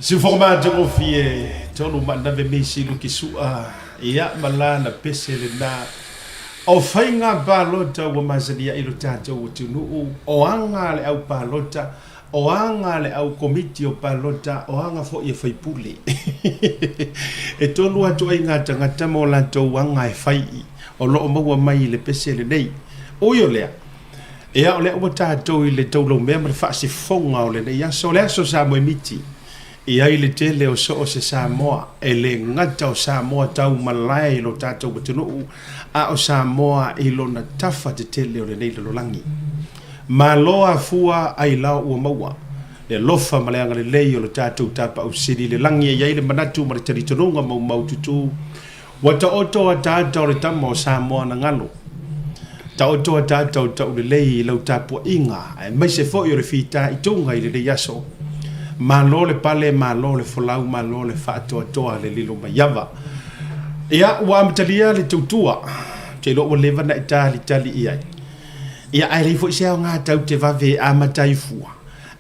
Siufogo matagofie tolu maanave misi luki sua ia ma lana pese lena o faiga palota ua masani ai lo tatou atunuu o aga a le au palota o aga a le au komiti o palota o aga foi a faipule e tolu ituaiga tagata ma o latou aga e fai o loo maua mai i le pese lenei ui o lea Ia, o lea ua tatou i le taulaumea ma le faasifoga o lenei aso, o le aso Samoa e miti i ai le tele o so o se Samoa, e le gata o Samoa tau malae i lo tatou atunuu, a o Samoa i lona tafa tetele o lenei lalolagi. Malo afua ailao ua maua le alofa ma le agalelei o lo tatou Tapaau Sili i le lagi e i ai le manatu ma le talitonuga maumaututu Ua taoto ataata o le tama o Samoa na galo. Taoto ataata o taulelei i lau tapuaiga aemaise foi o le fitaituga i lenei aso. Malo le pale, malo le folau, malo le faatoatoa le lilo mai ava. Ia, ua amatalia le tautua. Ou te iloa ua leva na e talitali i ai. Ia, ae leai foi se aoga tatou te vave e amata ai fua.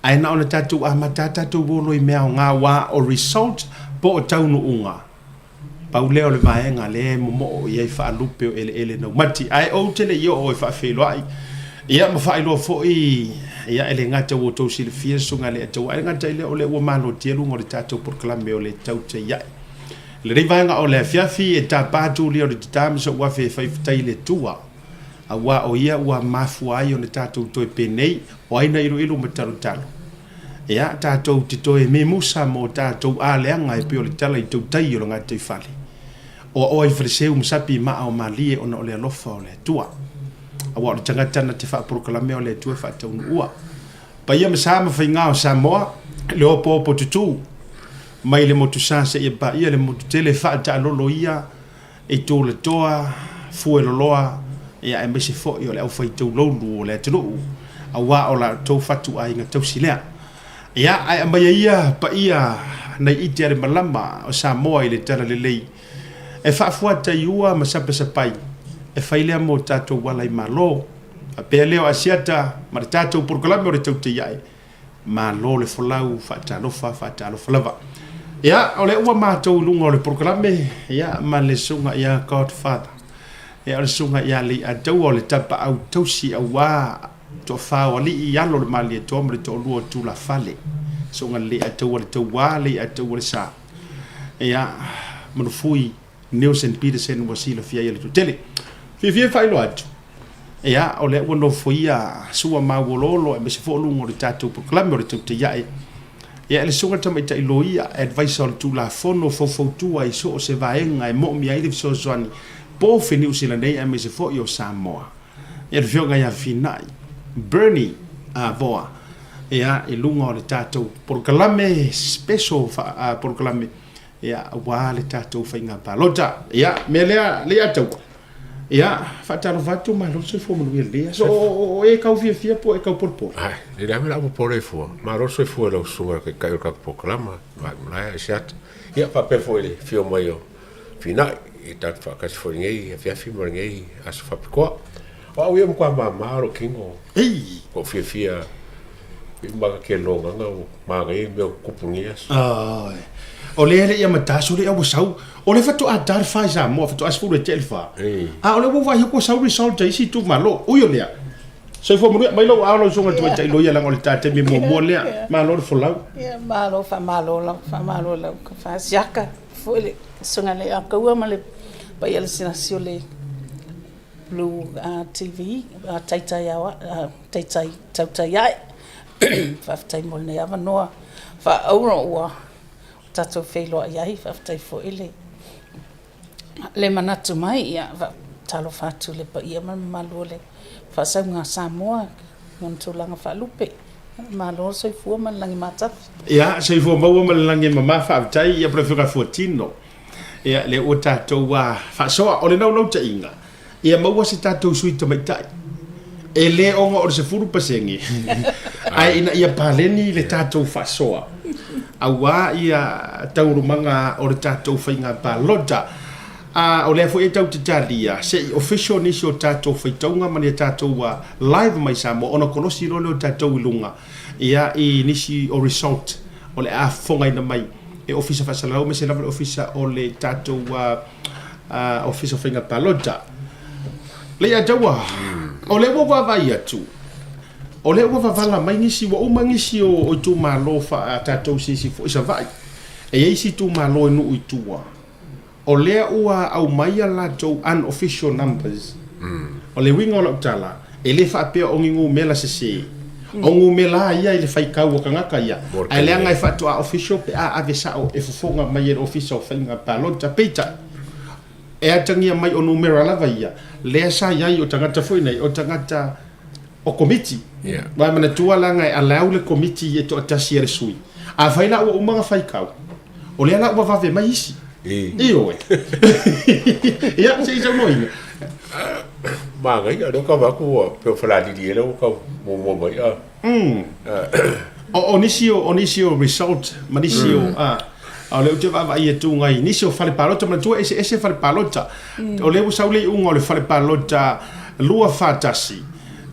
Ae na ona tatou amata lava tatou olo i mea aoga aua o result po o taunuuga. Pau lea o le vaega lea e momoo i ai faalupe o eleele naumati. Ae ou te le i oo e faafeiloai, ia ma faailoa foi, ia e le gata ua outou silafia le Susuga i le Ataua, ae le gata i lea o lea ua malotia luga o le tatou polokalame o le Tautai Ae. Lenei vaega o le afiafi e tapa atu lia o le tatā ma so'u afe e faifetai i le Atua, auā o Ia ua mafua ai ona tatou toe penei, o ai na iloilo ma talotalo. Ia, tatou te toe memusa mo tatou aleaga e pei o le tala i tautai o le gataifale. Oaoa i faleseu ma sapi i maa o malie ona o le alofa o le Atua. Aua o le tagata na te faapolokalame o le Atua e faataunuua. Paia ma sa ma faiga o Samoa, le opoopo tutū mai le motusa seia paia le motu tele faataalolo ia i tulatoa, fueloloa, ia aemaise foi o le aufaitauloulu o le atunuu, auā o la outou fatuaiga tausi lea. Ia, ae aumaia ia paia nai ite a le malama o Samoa i le Talalelei e faafuataiua ma sapasapai e fai lea mo tatou ala i Malo. Faapea lea o Asiata ma le tatou polokalame o le Tautai Ae, Malo le folau, faatalofa, faatalofa lava. Ia, o lea ua matou i luga o le polokalame, ia, ma le susuga ia Godfather. Ia, o le susuga ia Leiataua o le tapaau tausi auā toafa o alii, alo o le Malietoa ma le toalua o Tulafale. Susuga Leiataua le Tauā, Leiataua le Sa. Ia, Manufui Neilson Peterson ua silafia ai e le toatele. Fiafia e faailoa atu, ia, o lea ua nofoia Sua Mauoloolo aemaise foi o luga o le tatou polokalame o le Tautai Ae. Ia, e le Susuga Tamaitai Loia, Advisor o le Tulafono faufautua i so o se vaega e moomia ai le fesoasoani po o Niu Sila nei aemaise foi o Samoa. Ia, le Afioga ia Finai Bernie Avoa, ia, i luga o le tatou polokalame, special polokalame, Ia, aua le tatou faiga palota. Ia, mea lea, Leiataua. Ia, faatalofa atu, malo le soifua manuia i lenei aso. O e kau fiafia po o e kau polepole? Ai, e leai lava popole fua. Malo le soifua i lau susuga i le Taitai o le tatou polokalama, Vaimalae Asiata. Ia, faapea foi i le afio mai o Finai, e tatou te faatasi foi i lenei afiafi ma lenei aso faapitoa. O au ia e matua mama lou tino. Ei! Ua ou fiafia i maga kelogaga ua manaia mea ua tutupu i lenei aso. Oi. O lea e le i amata aso lea ua sau. O lea faatoa ta le fa i Samoa, faatoa 10 e tea i le fa. A o lea ua ou vaai atu ua sau result a isi itumalo. Ui o lea, soifua manuia mai lou ao lau susuga i le tamaitai loia leaga o le ta taimi muamua lea. Malo le folau. Ia, malo, faamalo lava, faamalo i lau faasiaka foi le susuga i le Ataua ma le paia o le sinasi o le Blue TV, taitai taitai tautai ae. Faafetai mo lenei avanoa faaauro ua tatou feiloai ai. Faafetai foi le le manatu mai. Ia, faatalofa atu i le paia ma le mamalu o le faasauga a Samoa i ona tulaga faalupe. Malo le soifua ma le lagi matafi. Ia, soifua maua ma le lagi e mama, faafetai ia Perofeka Fuatino. Ia, lea ua tatou faasoa. O le naunautaiga, ia maua se tatou sui tamaitai. E le ona o le 10%, ae ina ia paleni le tatou faasoa, auā ia taualumaga o le tatou faiga palota. A o lea foi e tau te talia, se i official nisi o tatou faitauga ma ni a tatou live mai Samoa, ona kolosi loa lea o tatou i luga, ia, i nisi o result. o le a fofogaina mai e Ofisa Faasalalau aemaise lava le Ofisa o le tatou Ofisa o Faiga Palota. Leiataua, o lea ua ou vaavaai atu, o lea ua vavala mai nisi, ua uma nisi o itumalo faa tatou siisi foi i Savaii. E i ai isi itumalo i nuu i tua, o lea ua aumai a latou unofficial numbers. O le uiga o lau tala, e le faapea o ni numera sese, o numera lava ia i le faitau a tagata ia, ae leaga e faatoa official pe a ave sao e fofoga mai e le Ofisa o Faiga Palota. Peitai, e atagia mai o numera lava ia, lea sa i ai o tagata foi nei, o tagata o Komiti. Aua e manatua leaga e allow le Komiti e toatasi a le sui. Afai la ua uma ona faitau, o lea la ua vave mai isi. Ioe. Ia, se i saunoaina. Manaia, lea ua tau vaai atu ua pei o Falealili ea lea ua tau muamua mai. O nisi o, o nisi o result ma nisi o, a, o lea ou te vaavaai atu i nisi o fale palota, manatua e eseese fale palota. O lea ua sau le iuga o le fale palota 241,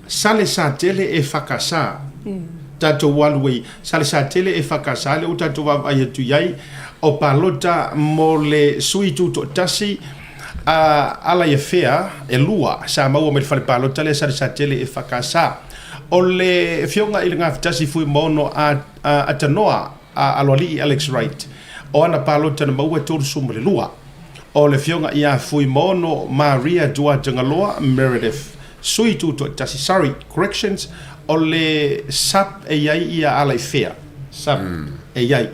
Salesatele EFKS. Tatou alu ai, Salesatele EFKS, lea ua tatou vaavaai atu i ai, o palota mo le sui tutoatasi a Alaiafea e lua sa maua mai le fale palota lea Salesatele EFKS. O le Afioga i le Gafatasi Fuimaono Atanoa Aloalii Alex Wright, o ana palota na maua e 32. O le Afioga ia Fuimaono Maria Duatagaloa Meredith, sui tutoatasi, sorry, corrections, o le sub e i ai ia Alaifea, sub e i ai.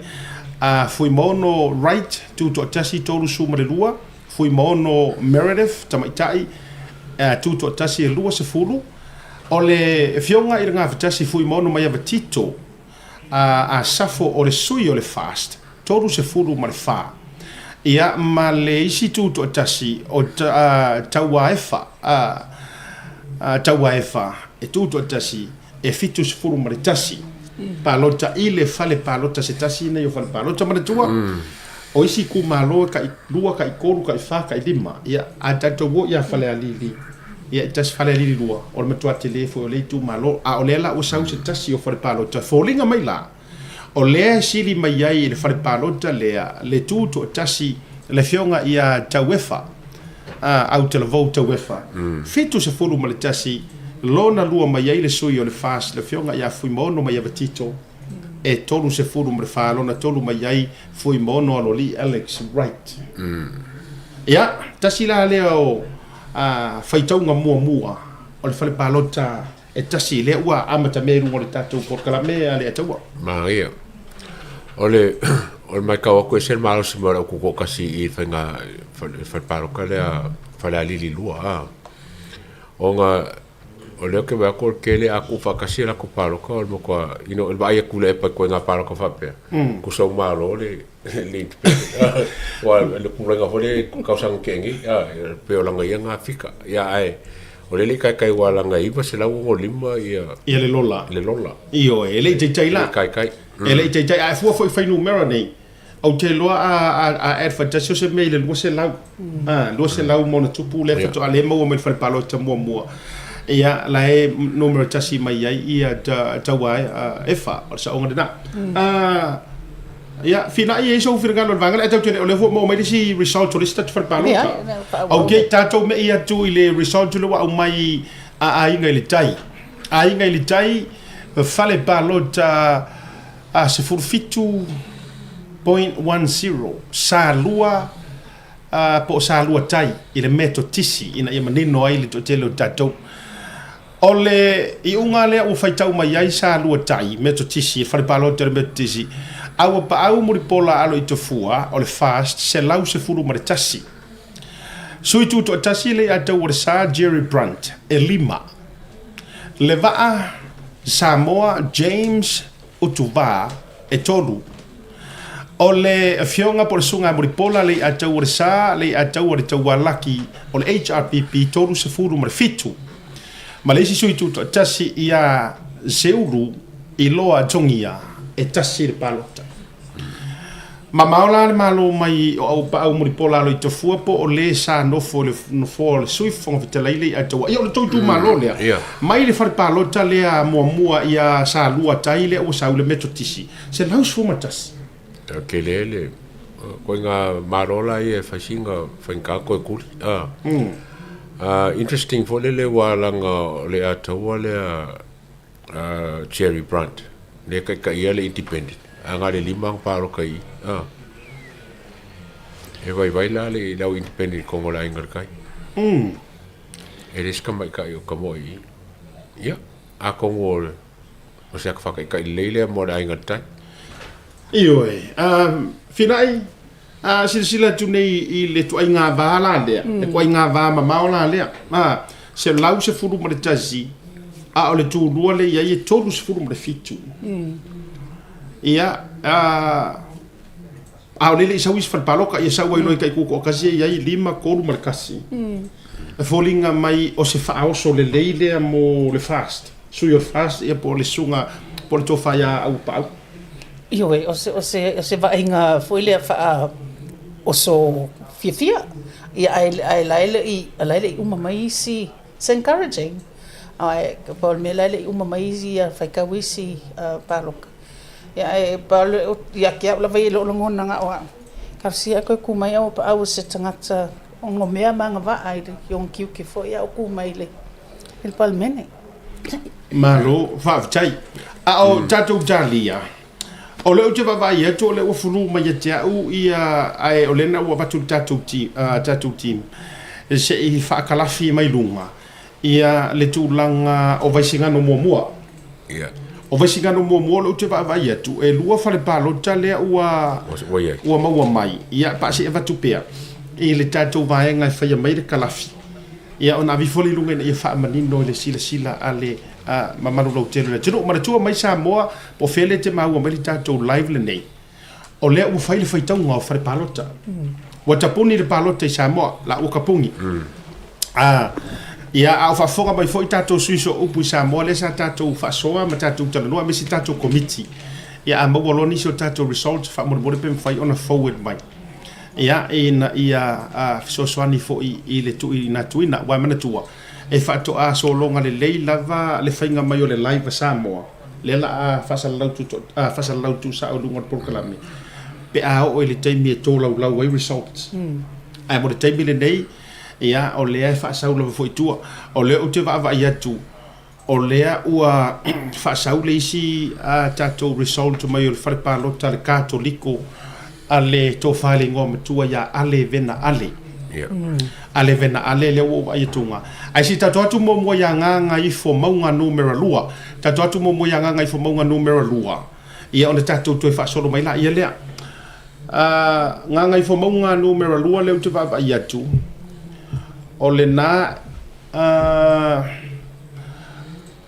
A Fuimaono Wright, tutoatasi, 32, Fuimaono Meredith, tamaitai, tutoatasi e 20. O le Afioga i le Gafatasi Fuimaono Maiava Tito, a Asafo o le sui o le FAST, 34. Ia, ma le isi tutoatasi o Tauaefa, Tauaefa e tutoatasi e 71 palota i le fale palota se tasi nei o fale palota. Manatua, o isi itumalo e tai lua, tai tolu, tai fa, tai lima. Ia, a tatou o ia Falealili, ia e tasi Falealili 2, o le matua tele foi o lea itumalo. A o lea la ua sau se tasi o fale palota, e foliga mai la, o lea e sili mai ai i le fale palota lea le tu toatasi le afioga ia Tauefa, Autalavou Tauefa, 71, lona lua mai ai le sui o le FAST, le afioga ia Fuimaono Maiava Tito, e 34, lona tolu mai ai Fuimaono Aloalii Alex Wright. Ia, tasi la lea o faitauga muamua o le fale palota e tasi lea ua amatamea i luga o le tatou polokalame a Leiataua. Manaia. O le o le matau atu e ese le malosi mai o le au tutoatasi i faiga fale palota lea Falealili 2 a. Ona o lea ou te vaai atu o le tele a tuufaatasi a latou palota o le matua you know, le vaai atu i le epa i ituaiga palota faapea, tusa ua malo le le independent. Aua o le tulaga foi lea i tausaga na tea nei, a, pei o lana ia na fika. Ia ae o lea e le i taitai aua leaga e 965 ia Ia le lola. Le lola. Ioe, e le i taitai la. E le i taitai. E le i taitai, ae fua foi i fuainumera nei, Ou te iloa a add faatasi o se mea i le 200, 200 ma ona tupu lea faatoa lea maua mai le fale palota muamua. Ia, la e numera tasi mai ai ia taua Efa, o le saoga lena. Ia, finai e i sou finagalo i le vaega lea, ae tatou te le o lea foi ua maua mai le isi result o le isi tatou fale palota. Ok, tatou me'i atu i le result lea ua aumai a Aiga i le Tai. Aiga i le Tai, fale palota A 17.10 Salua po o Salua Tai i le Metotisi ina ia manino ai le toatele o tatou. O le iuga lea ua faitau mai ai Salua Tai, Metotisi, fale palota o le Metotisi, a ua paau Mulipola Aloitafua o le FAST 111. Sui tutoatasi le Leiataua-le-Sa Jerry Brunt, e lima. Le Vaa Samoa James Utuvā, e tolu. O le Afioga po o le Susuga ia Mulipola Leiataua-le-Sa Leiataua-le-Taualaki o le HRPP 37. Ma le isi sui tutoatasi ia Seulu Iloa Togia, e tasi le palota. Mamao la le Malo mai o Auupaau Mulipola Aloitafua po o le sa nofo i le nofoa o le Sui Fofoga Fetalai Leiataua. Ia o le tou itumalo lea. Mai le fale palota lea muamua ia Salua Tai lea ua sau le Metotisi, 111. E tele le koiga Malo la ia e fai sina faigata toe tuli. Interesting foi lele ua laga o le Ataua lea Jerry Brunt, lea e taitaia le Independent, ae na o le 5 ana palota i i. A. E vaivai la le au Independent i totonu o le Aiga i le Tai. E leai se tamaitai o tamoe i i. Ia, atonu o, o se ata faataitai lelei lea mo le Aiga i le Tai. Ioe. Finai, a silasila atu nei i le ituaiga va la lea, le ituaiga va mamao la lea, a, 111, a o le tulua lea i ai e 37. Ia, a, a o lea e le i sau isi fale palota, ia sau ai loa i tai tutoatasi e i ai 5, 3 ma le 1. E foliga mai o se faaoso lelei lea mo le FAST, sui o le FAST ia po o le susuga po o le tofa ia Auuapaau. Ioe, o se, o se, o se vaaiga foi lea faa oso fiafia. Ia, ae, ae la e le i, la e le i uma mai isi, it's encouraging. Ae, pau o le mea la e le i uma mai isi ia faitau isi uh, paloka. Ia, ae pau le, ia te au lava ia i lou lagona na o au. Talosia ae toe tu mai Auuapaau o se tagata onomea ma agavaa i le i ona tiute foi a o tu mai i le, i le Palemene. Malo, faafetai. A o tatou talia, o lea ou te vaavaai atu o lea ua fulu mai ia te au ia, ae o lea na ua avatu i le tatou team, tatou team se i faakalafi mai luga ia le tulaga o Vaisigano muamua. Ia. O Vaisigano muamua o lea ou te vaavaai atu, e lua fale palota lea ua, Ua i ai. ua maua mai. Ia, pe a se i avatu pea i le tatou vaega e faia mai le kalafi. Ia ona ave ifo lea i luga ina ia faamanino i le silasila a le mamalu lautele o le atunuu. Manatua mai Samoa, po o fea lea e te maua mai le tatou live lenei, o lea ua fai le faitauga o fale palota. Ua tapuni le palota i Samoa, la ua tapuni. Ia, a o faafofoga mai foi tatou sui sooupu i Samoa, lea sa tatou faasoa ma tatou talanoa, aemaise tatou komiti. Ia, a maua loa nisi o tatou results, faamolemole pe mafai ona forward mai. Ia, ina ia fesoasoani foi i le tuuina atuina. Aua e manatua, e faatoa sologa lelei lava le faiga mai o le live a Samoa, lea la a faasalalau faasalalau tuusao i luga o le polokalame, pe a oo i le taimi e tolaulau ai results. Ae mo le taimi lenei, ia, o lea e faasau lava foi i tua. O lea ou te vaavaai atu, O lea ua faasau le isi a tatou result mai o le fale palota a le Katoliko a le Tofa i le Igoa Matua ia Ale Vena Ale. Ale Vena Ale lea ua ou vaai atuga. Ae se i tatou atu muamua ia Gagaifomauga Numera 2. Tatou atu muamua ia Gagaifomauga Numera 2. Ia ona tatou toe faasolo mai laia lea. Gagaifomauga Numera 2 lea ou te vaavaai atu, o lena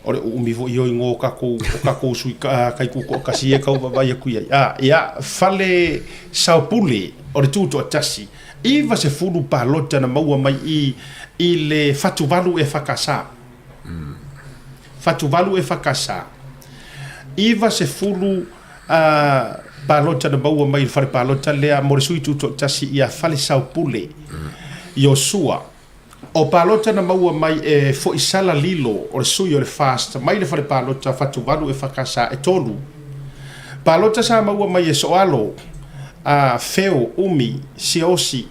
O le uumi foi o igoa o tatou, o tatou sui kaitutoatasi ia e tau vaavaai atu i ai. A, ia, Fale Saopule o le Tutoatasi, 90 palota na maua mai i i le Fatuvalu EFKS. Fatuvalu EFKS, 90 palota na maua mai i le fale palota lea mo le sui tutoatasi ia Fale Saopule, Iosua. O palota na maua mai e Foisala Lilo o le sui o le FAST mai le fale palota Fatuvalu EFKS e 3. Palota sa maua mai e Soalo a Feo Umi Siaosi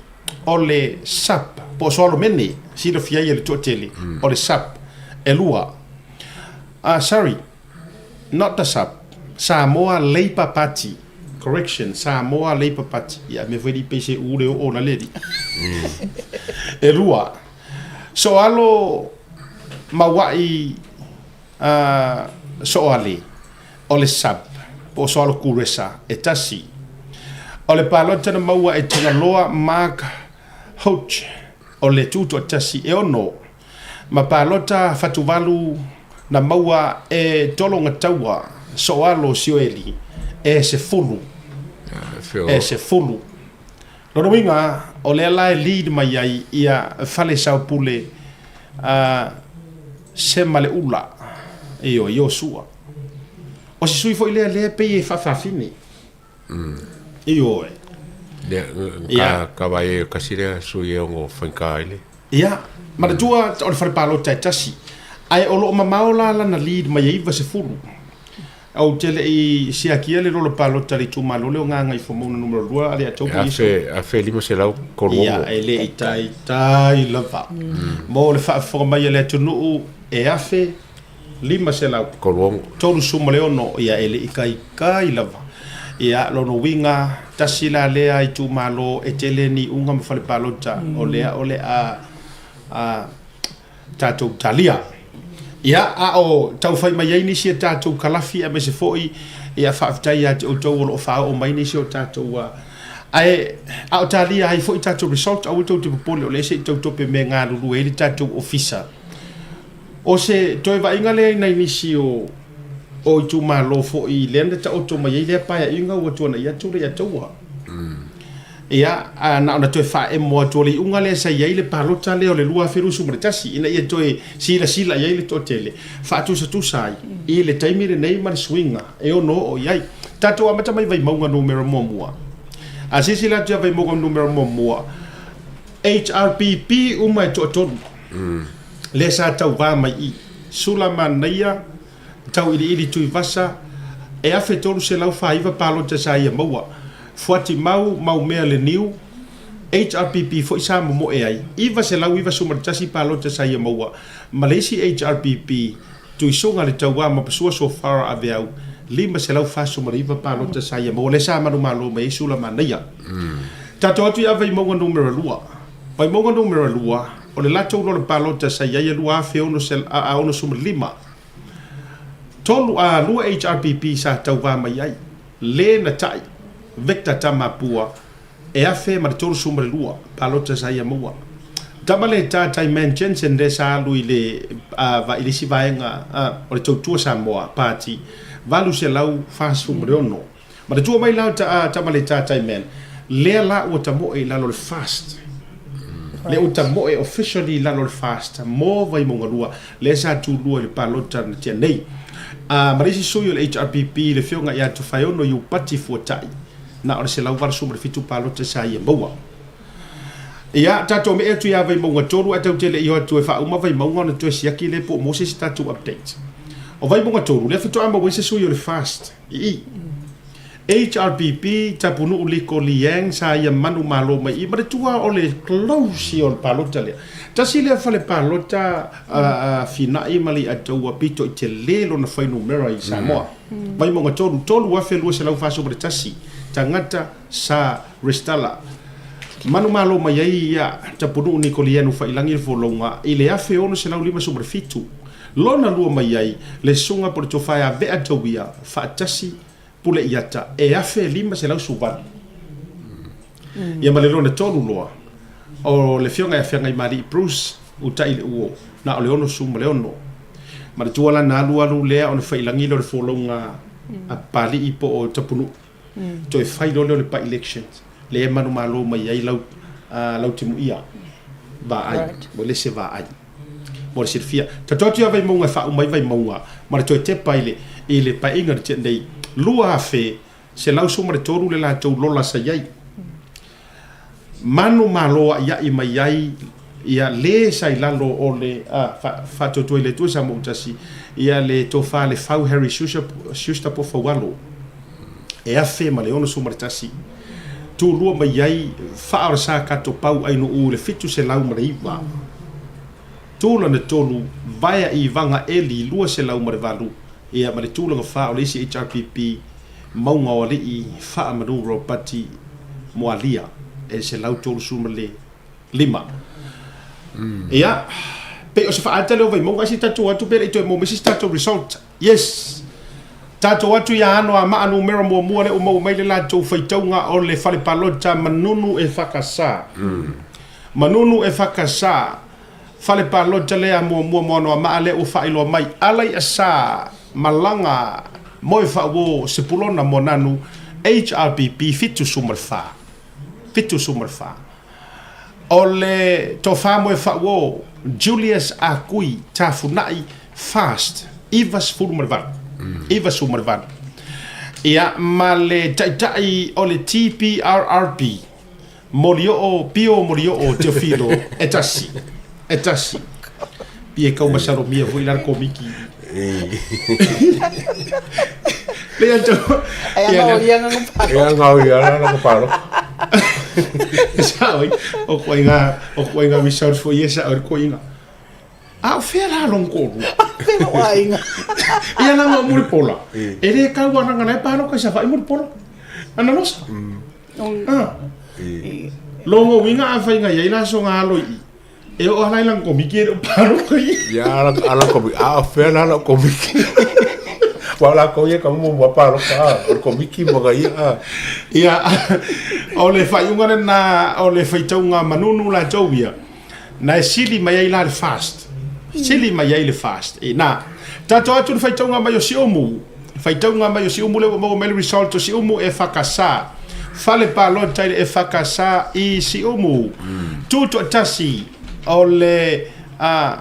o le sap po o Soalo Mene silafia ai e le toatele o le sap e 2. Sorry. Not the sap. Samoa Labour Party. Correction, Samoa Labour Party. Ia, mea foi li pei se u le oo la leli. E lua. Soalo Mauai uh, Soale o le sub po o Soalo Kuresa e tasi. O le palota na maua e Tagaloa Mark Hoach o le tutoatasi e ono. Ma palota fatuvalu na maua e Tologataua Soalo Sioeli e 10. E 10. Lona uiga, o lea la e lead mai ai ia Falesaopule a Semaleula, ioe, Iosua. O se sui foi lea lea e pei e faafafine. Ioe. Lea, Ia. ka, ka vaai ai o kasi lea sui e ono faigata ai le. Ia, manatua o le fale palota e tasi, ae o lo o mamao la lana lead mai e 90. Ou te le i siakia le lola palota a le itumalo lea o Gagaifomauga numera 2 a le Atobo E Iso. 1536. Ia, e le i taitai lava. Mo le faafofoga mai a le atunuu, e 1536, 36. ia e le i taitai lava. Ia, lona uiga, tasi la lea itumalo e tele ni iuga ma fale palota, o lea o le a tatou talia. Ia, a o taufai mai ai nisi a tatou kalafi aemaise foi, ia, faafetai ia te outou o lo o faaoo mai nisi o tatou, ae a o talia ai foi tatou result, aua tou te popole o lea se i tau tope mea e galulue ai le tatou ofisa. O se toe vaaiga lea i nai nisi o o itumalo foi lea na taoto mai ai lea paeaiga ua tuanai atu le Ataua. Ia, a na ona toe faaemo atu o le iuga lea sa i ai le palota lea o le 2021 ina ia toe silasila i ai le toatele, faatusatusa ai i le taimi lenei ma le suiga e ono oo i ai. Tatou amata mai Vaimauga numera muamua. A silasila atu ia Vaimauga numera muamua, HRPP uma e toatolu lea sa tauva mai i i, Sula Manaia, Tauiliili Tuivasa, e 1,349 palota sa ia maua. Fuatimau Maumea Leniu, HRPP foi sa momoe ai, 991 palota sa ia maua, ma le isi HRPP, Tuisuga Le Tauā Mapasua Sofara Aveau, 549 palota sa ia maua, lea sa manumalo mai ai Sula Manaia. Tatou atu ia Vaimauga Numera 2. Vaimauga Numera 2, o le latou lola palota sa i ai e 2065. Tolu a lua HRPP sa tauvā mai ai, le na taʻi, Victor Tamapua, e 1032 palota sa ia maua. Tama le tā Taiman Jensen lea sa alu i le a i le isi vaega a o le Tautua Samoa Party, 846. Manatua mai la ta tama le tā Taiman, lea la ua tamoe i lalo o le FAST. Lea ua tamoe officially i lalo o le FAST mo Vaimauga 2, lea sa tulua i le palota na tea nei. A ma le isi sui o le HRPP, le Afioga ia Tofaeono Iupati Fuatai, na o le 187 palota sa ia maua. Ia, tatou me'e atu ia Vaimauga 3, ae tatou te le i o atu e faauma Vaimauga ona toe siaki lea po o maua se isi tatou update. O Vaimauga 3, lea faatoa maua ai se sui o le FAST i i. HRPP, Tapunuu Liko Liang sa ia manumalo mai i ma le tua o le close ia o le palota lea. Tasi lea fale palota fina'i ma le Iataua pito i tele lona fuainumera i Samoa. Vaimauga 3, 3,241 tagata sa resitala. Manumalo mai ai ia Tapunuu Niko Liang Ufailangi le folauga i le 1657. Lona lua mai ai le susuga po o le tofa ia Vea Tauia faatasi Pule Iata e 1518. Ia ma le lona tolu loa o le afioga ia Feagaimalii Bruce Utai le Uo na o le 66. Manatua la na alualu lea ona failangi lea o le folauga a Papalii po o Tapunuu. Toe fai loa lea o le by-elections lea e manumalo mai ai lau Lautimuia Vaai, ua le se Vaai. Mo le silafia, tatou atu ia Vaimauga e faauma ai Vaimauga ma le toe tepa i le i le paeaiga na tea nei, 2,113 le latou lola sa i ai. Manu malo a'ia'i mai ai ia le sa i lalo o le faatuatua i le Atua Samoa ua tasi, ia le tofa le Fau Harry Schuster po o Faualo e 1061. Tulua mai ai faa o le sa kato pau Ainuu i le 709. Tulaga tolu, vaea i Vaga Eli 208, ia ma le tulaga fa o le isi HRPP Mauga o Alii faa Manu Ropati Moalia e 135. Ia, pei o se faaata lea o Vaimauga, ai se i tatou atu pe le i toe maua mai se isi tatou result. Yes! Tatou atu ia Anoamaa numera muamua lea ua maua mai le latou faitauga o le fale palota Manunu e Whakasa. Manunu e Whakasa, fale palota lea muamua mo Anoamaa lea ua faailoa mai, Alai Asa, Malaga, Moe Faauo, Sepulona Moananu, HRPP 74. 74. O le tofa moe faauo Julius Akui Tafunai Fast 98. 98. Ia, ma le taitai o le TPRRP, Molioo, Pio Molioo Teofilo, e tasi, e tasi. Pi e kau masalomia foi la le komiki. Le atu. Ai anga o ia nga palo. Ia nga o ia la palo. Sa oi, o koinga, o koinga result foi esa o koinga. A o fea la lon kolu? Fea o aiga. Ia la mo le pola. E le kau ana ngana e palo ka sa fai mo le pola. Ana losa. Ah. Longo winga a whainga iai la so ngā alo i. E o ala i lang komiki e o palo kai. Ia ala ala komiki. A o fea la la komiki. Wa la ko ia ka mo mo palo ka o komiki mo ga ia. Ia o le whaiunga le na o le whaitaunga manunu la tau ia. Na e sili mai ai la le fast. Sili mai ai le fast. E na, tatou atu le faitauga mai o Siumu. Faitauga mai o Siumu le ua maua mai le result o Siumu e whakasa. Fale palota i le e whakasa i Siumu. Mm. Tu toatasi o le a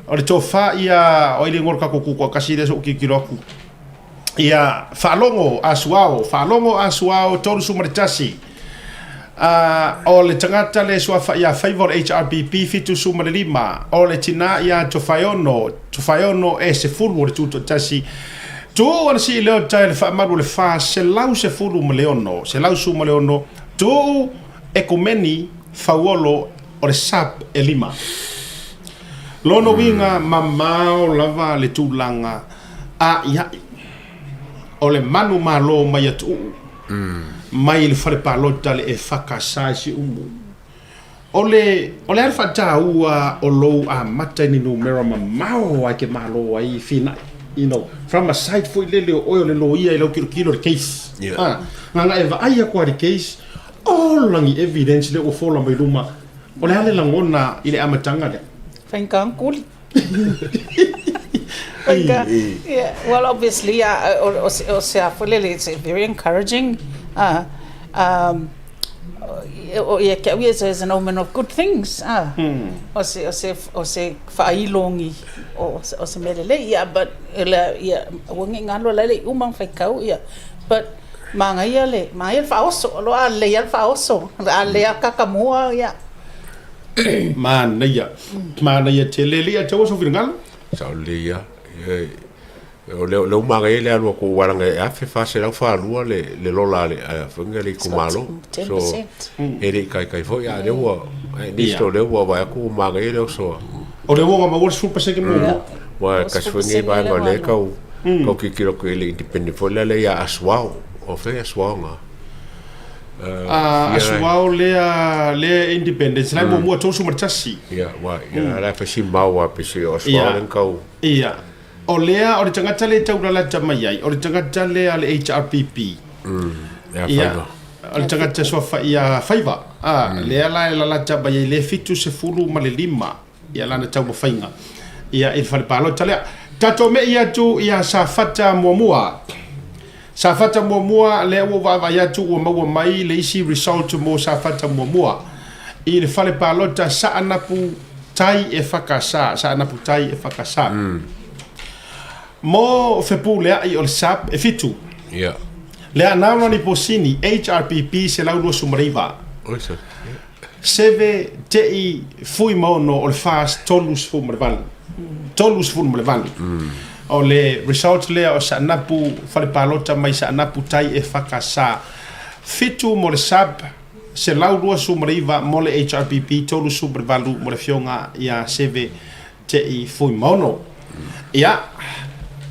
o le tofa ia o ile ngol ka kuku ko kasi le so ki kilo aku. Ia faalogo a Suao, faalogo a Suao 31. A o le tagata le suafa ia Faiva o le HRPP 75, o le tina ia Tofaeono, Tofaeono e 10 o le tutoatasi. Tu ana sii leo tai le faamalu o le 416, 116, tu Ekumeni Fauolo o le SAP e 5. Lona uiga mamao lava le tulaga a'ia'i o le manumalo mai atu'u'u mai le fale palota le EFKS i Siumu. O le, o le a le fa'atāua o lou amata i ni numera mamao a e ke malo ai fina'i, you know, from a side foi lele o oe o le loia i lau kilokilo le case. Yeah. A, gaga'a e va'ai aku a le case, ola ni evidence lea ua fola mai luma, o le a le lagona i le amataga lea? Faigata kuli. Faigata. Yeah, well obviously o o se a foi lele it's very encouraging. Um o ia ke au ia is an omen of good things. O se o se o se faailogi o o se mea lelei ia but le ia ua nge ngalo la le uma faikau ia but manaia le manaia le faaoso o lo a lelei lava le faaoso a lelei lava kakamua ia. Manaia. Manaia tele le ia taua sou finagalo. Sao lelei ia. O le o manaia le alu atu aua leaga e 1442 le le lola a le foi le itumalo. So e le i taitai foi a o lea ua at least o lea ua vaai atu ua manaia le oso a. O lea ua maua le 10% muamua. Aua e tasi foi lenei vaega o lea e tau tau tilotilo atu i le independent foi lea ia Asuao. O fea Asuao na? Asuao lea lea independence la e muamua 31. Ia wa ia la fa si mau a pese o Asuao lea kau. Ia. O lea o le tagata lea e taulalata mai ai, o le tagata lea a le HRPP. Ia Faiva. O le tagata suafa ia Faiva. A lea la e lalata mai ai le 75 ia lana taumafaiga ia i le fale palota lea. Tatou me'i atu ia Safata muamua. Safata muamua lea ua ou vaavaai atu ua maua mai le isi result mo Safata muamua i le fale palota Saanapu Tai e whakasa, Saanapu Tai e whakasa. Mo Fepulea'i o le SAP e 7. Yeah. Lea Naulani Posini HRPP 129. Oi sa. Seve te'i Fuimaono o le FAST 38. 38. O le result lea o Saanapu fale palota mai Saanapu Tai e whakasa. 7 mo le SAP, 129 mo le HRPP, 38 mo le Afioga ia Seve te'i Fuimaono. Ia,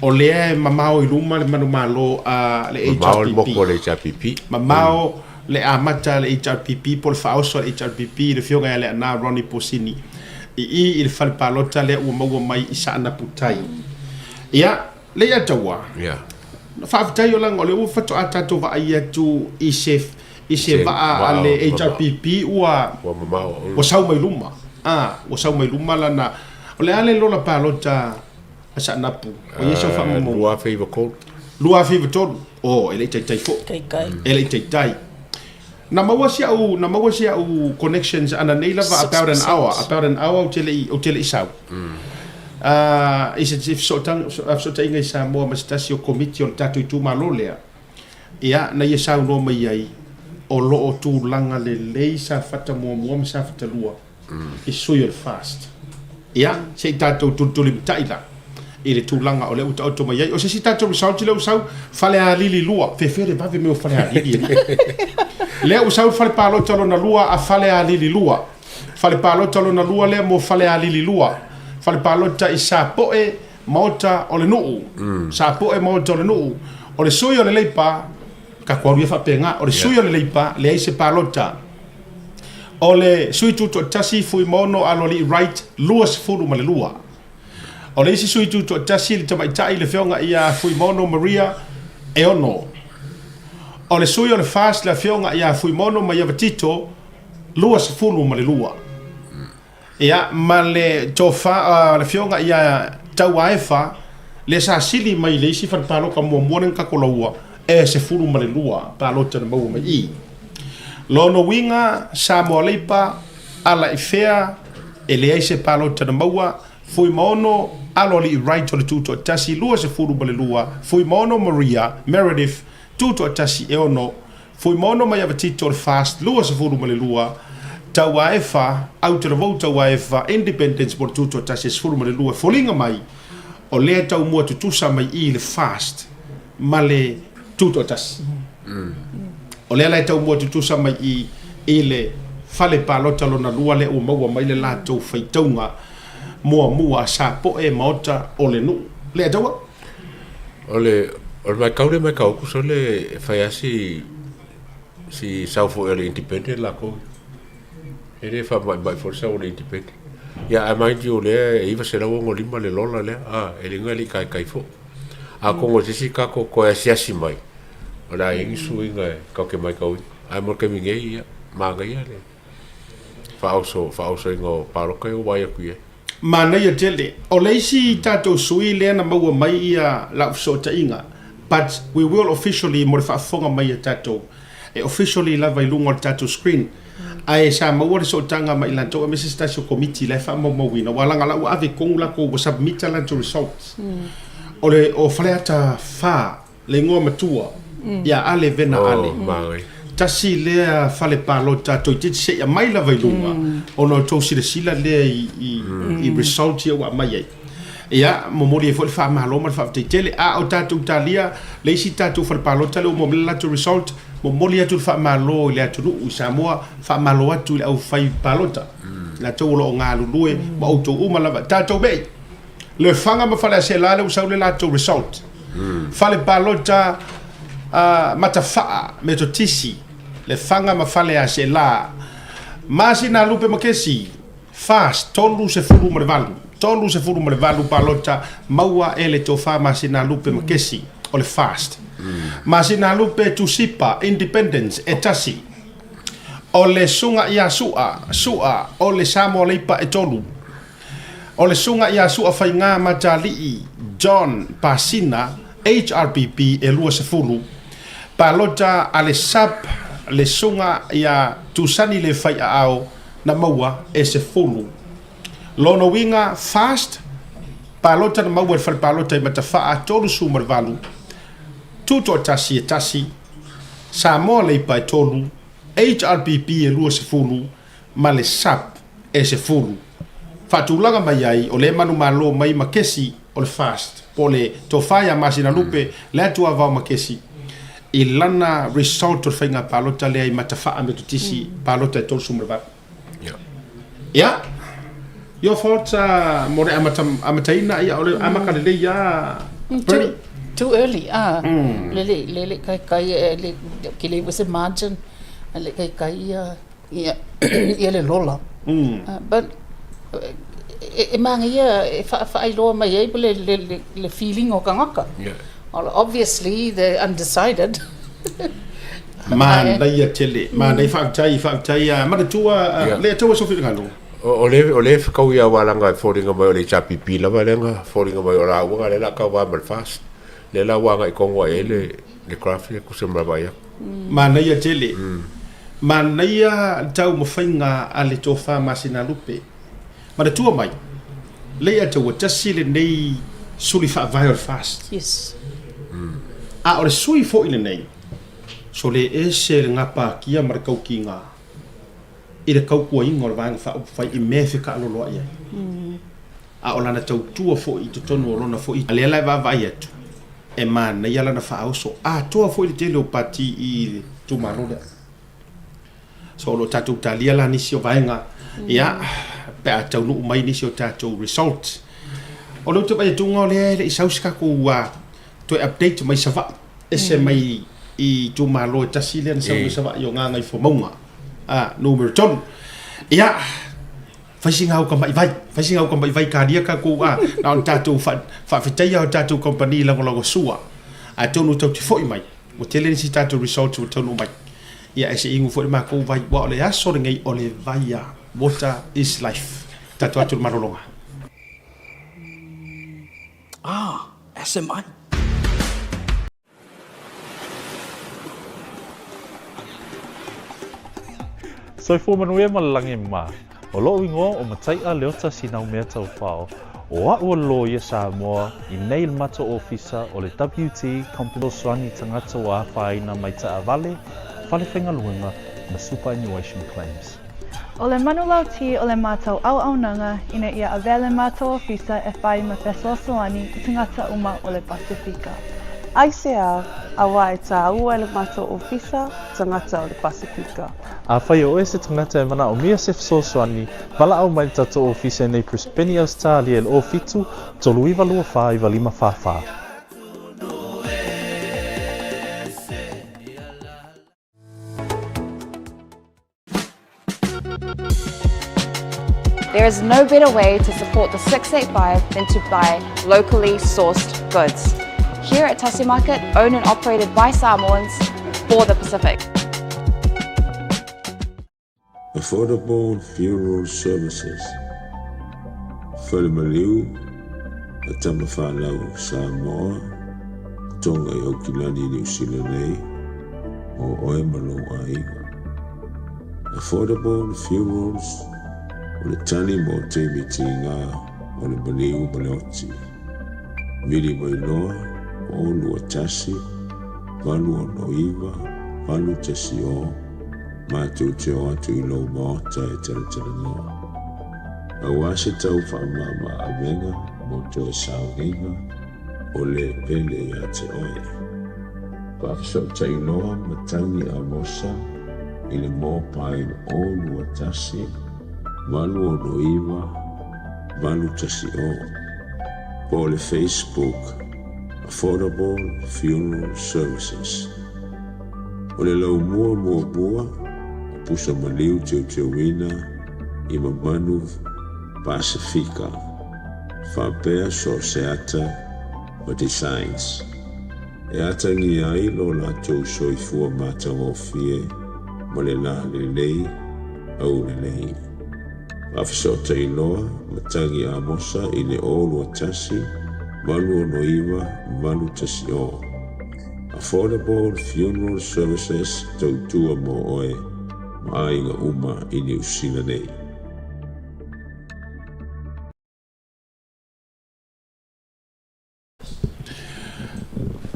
o lea e mamao i luma le manumalo a le HRPP. Mamao le moku a le HRPP. Mamao le amata a le HRPP po o le faaoso a le HRPP i le Afioga ia Leaana Ronnie Posini i i i le fale palota lea ua maua mai i Saanaputai. Ia, Leiataua, Ia. faafetai o laga o lea ua faatoa tatou vaai atu i se i se vaa a le HRPP ua ua mamao ua sau mai luma. A, ua sau mai luma lana. O le a le lola palota a Saanapu? O i ai sau faamaumauga? 2093. 2093. Oh, e le i taitai foi. Taitai. E le i taitai. Na maua si au, na maua si au connections ananei lava about an hour, about an hour ou te le i, ou te le i sau. I se fesootaiga i Samoa ma se tasi o Komiti o le tatou itumalo lea, ia, na ia saunoa mai ai, o lo o tulaga lelei Safata 1 ma Safata 2 i sui o le FAST. Ia, se i tatou tulitulimatai la i le tulaga o lea ua taoto mai ai. O se isi tatou result lea ua sau, Falealili 2, fefe le vave mai o Falealili e. Lea ua sau le fale palota lona lua a Falealili 2. Fale palota lona lua lea mo Falealili 2. Fale palota i Sapoe, Maota o le Nuu. Sapoe, Maota o le Nuu. O le sui o le Leipa, tatou alu ia faapena, o le sui o le Leipa, leai se palota. O le sui tutoatasi Fuimaono Aloalii Wright, 22. O le isi sui tutoatasi le tamaitai le afioga ia Fuimaono Maria, e 6. O le sui o le FAST le afioga ia Fuimaono Maiava Tito, 22. Ia, ma le tofa, le afioga ia Tauaefa, lea sa sili mai i le isi fale palota muamua lea na tatou laua, e 12 palota na maua mai i. Lona uiga, Samoa Leipa, ala i fea, e leai se palota na maua, Fuimaono, Aloalii Wright o le Tutoatasi, 22, Fuimaono Maria, Meredith, Tutoatasi e 6, Fuimaono Maiava Tito o le FAST, 22, Tauaefa, Autalavou Tauaefa, Independence mo le Tutoatasi e 12, e foliga mai o lea e taumua tutusa mai i le FAST ma le Tutoatasi. O lea la e taumua tutusa mai i i le fale palota lona lua lea ua maua mai le latou faitauga muamua a Sapoe Maota o le nuu. Lea taua. O le o le vaitau lea matau atu sole e fai lava si si sau foi o le independent latou e le faamaimai foi le sau o le independent. Ia ae mind you o lea e 965 le lola lea a e le iga e le i taitai foi. Atonu o se isi tatou toe asiasi mai o le a i ai ni suiga e tatou te matauina. Ae mo le taimi nei ia manaia le faaoso faaosoina o palota ia ua vaai atu i ai. Manaia tele. O le isi tatou sui lea na maua mai ia lau fesootaiga but we will officially mo le faafofoga mai a tatou e officially lava i luga o le tatou screen ae sa maua le sootaga ma i latou aemaise se tasi o komiti la e faamaumauina aua leaga la ua ave i totonu latou ua submit a latou results. O le o Faleata 4 Le igoa matua ia Ale Vena Ale. Tasi lea fale palota toeitiiti seia mai lava i luga ona o tou silasila lea i results ia ua aumai ai. Ia, momoli ai foi le faamalo ma le faafetai tele. A o tatou talia le isi tatou fale palota lea ua maua mai le latou result, momoli atu le faamalo i le atunuu i Samoa, faamalo atu i le aufai palota, latou o lo o galulue ma outou uma lava. Tatou mei! Lefaga ma Faleaseela lea ua sau le latou result. Fale palota Matafaa Metotisi, Lefaga ma Faleaseela. Masina Lupe Makesi, FAST, 38, 38 palota maua e le Tofa Masina Lupe Makesi o le FAST. Masina Lupe Tusipa, Independence, e tasi. O le Suga ia Su'a, Su'a, o le Samoa Leipa e tolu. O le Susuga ia Su'a Faigā Matalii John Pasina, HRPP, e 20, palota a le sap le Susuga ia Tusani Le Faiaao na maua e 10. Lona uiga, FAST, palota na maua e le fale palota i Matafaa 38, Tutoatasi e tasi, Samoa Leipa e tolu, HRPP e 20, ma le sap e 10. Faatulaga mai ai o lea manumalo mai ma kesi o le FAST po o le Tofa ia Masinalupe le Atuavao Makesi i lana result o le faiga palota lea i Matafaa Metotisi palota e 38. Ia, your thoughts mo le amata, amataina ia o le amaka lelei ia Bernie? Too early, ah. Le le le le kai kai le ke le se margin le kai kai ia ia, ia le lola. But e manaia e faailoa mai ai le, le, le, le feeling o tagata. Yeah. Well, obviously they're undecided. Manaia tele, manaia faafetai, faafetai a manatua yeah. Le taua sofi ngalo. O le o le whakau ia walanga e fōringa mai o le HRPP lava le nga fōringa mai o la uanga le la ka wā ma le FAST. Le la wanga i kongoa e le le graph le kuse mrawa ia. Manaia tele. Manaia le taumafaiga a le Tofa Masinalupe. Manatua mai, Leiataua, tasi lenei suli faavae o le FAST. Yes. A o le sui foi lenei, sole ese le gapatia ma le taukiga i le tautuaina o le Vaega Faaupufai i mea e fekaaloloai ai. A o lana tautua foi i totonu o lona foi, a lea la e vaavaai atu, e manaia lana faaoso atoa foi le tele o pati i le itumalo lea. So o lo o tatou talia la nisi o vaega, ia, pe a taunuu mai nisi o tatou result. O lea ou te vaai atu o lea e le i sau se tatou toe update mai Savaii, ese mai i itumalo e tasi lea na sau mai Savaii o Gagaifomauga numera 3. Ia, fai sina uka mai vai, fai sina uka mai vai talia tatou a, na ona tatou faafetaia o tatou kamupani lagolagosua, atonu tatou te foi mai, ua tele nisi tatou results ua taunuu mai. Ia, ae se i inu foi le matou vai, aua o le aso lenei o le vai a, water is life. Tatou atu i le malologa. Ah, SMI. Soifua manuia ma le lagi mā. O loʻu igoa o Mataiʻa Leota Sinaumea Taufao. O aʻu o le loia Samoa i nei le matou ofisa o le WT Company Fesoasoani Tagata Ua Afaina mai Taavale, Fale Faigaluega ma Superannuation Claims. O le manulauti o le matou auaunaga ina ia avea le matou ofisa e fai ma fesoasoani i tagata uma o le Pasefika. Aisea, auā e tāua e le matou ofisa tagata o le Pasefika. Afai o oe se tagata e manaomia se fesoasoani, valaau mai le tatou ofisa i nei Brisbane, Ausetalia i le 07 39 24 95 44. There is no better way to support the 685 than to buy locally sourced goods. Here at Tasi Market, owned and operated by Samoans for the Pacific. Affordable Funeral Services, Fale Maliu a Tamafanau Samoa, Tonga i Aukilani i Niu Sila nei, mo oe ma lou aiga. Affordable Funerals o le tali mo taimi tiga o le maliu ma le oti. Vili mai loa o 21 869 810 matou te o atu i lou maota e talatalanoa. Aua se tau faamama avega mo toe sauniga o le pele ia te oe. Faafesootai loa Matangi Amosa i le mobile 021 869 810 po o le Facebook Affordable Funeral Services. O le laumua muamua o pusa maliu teuteuina i mamanu Pasefika faapea so o se ata ma designs e atagia ai lo latou soifua matagofie ma le la lelei aulelei. Faafesootai loa Matagi Amosa i le 021 869 810. Affordable Funeral Services tautua mo oe ma aiga uma i Niu Sila nei.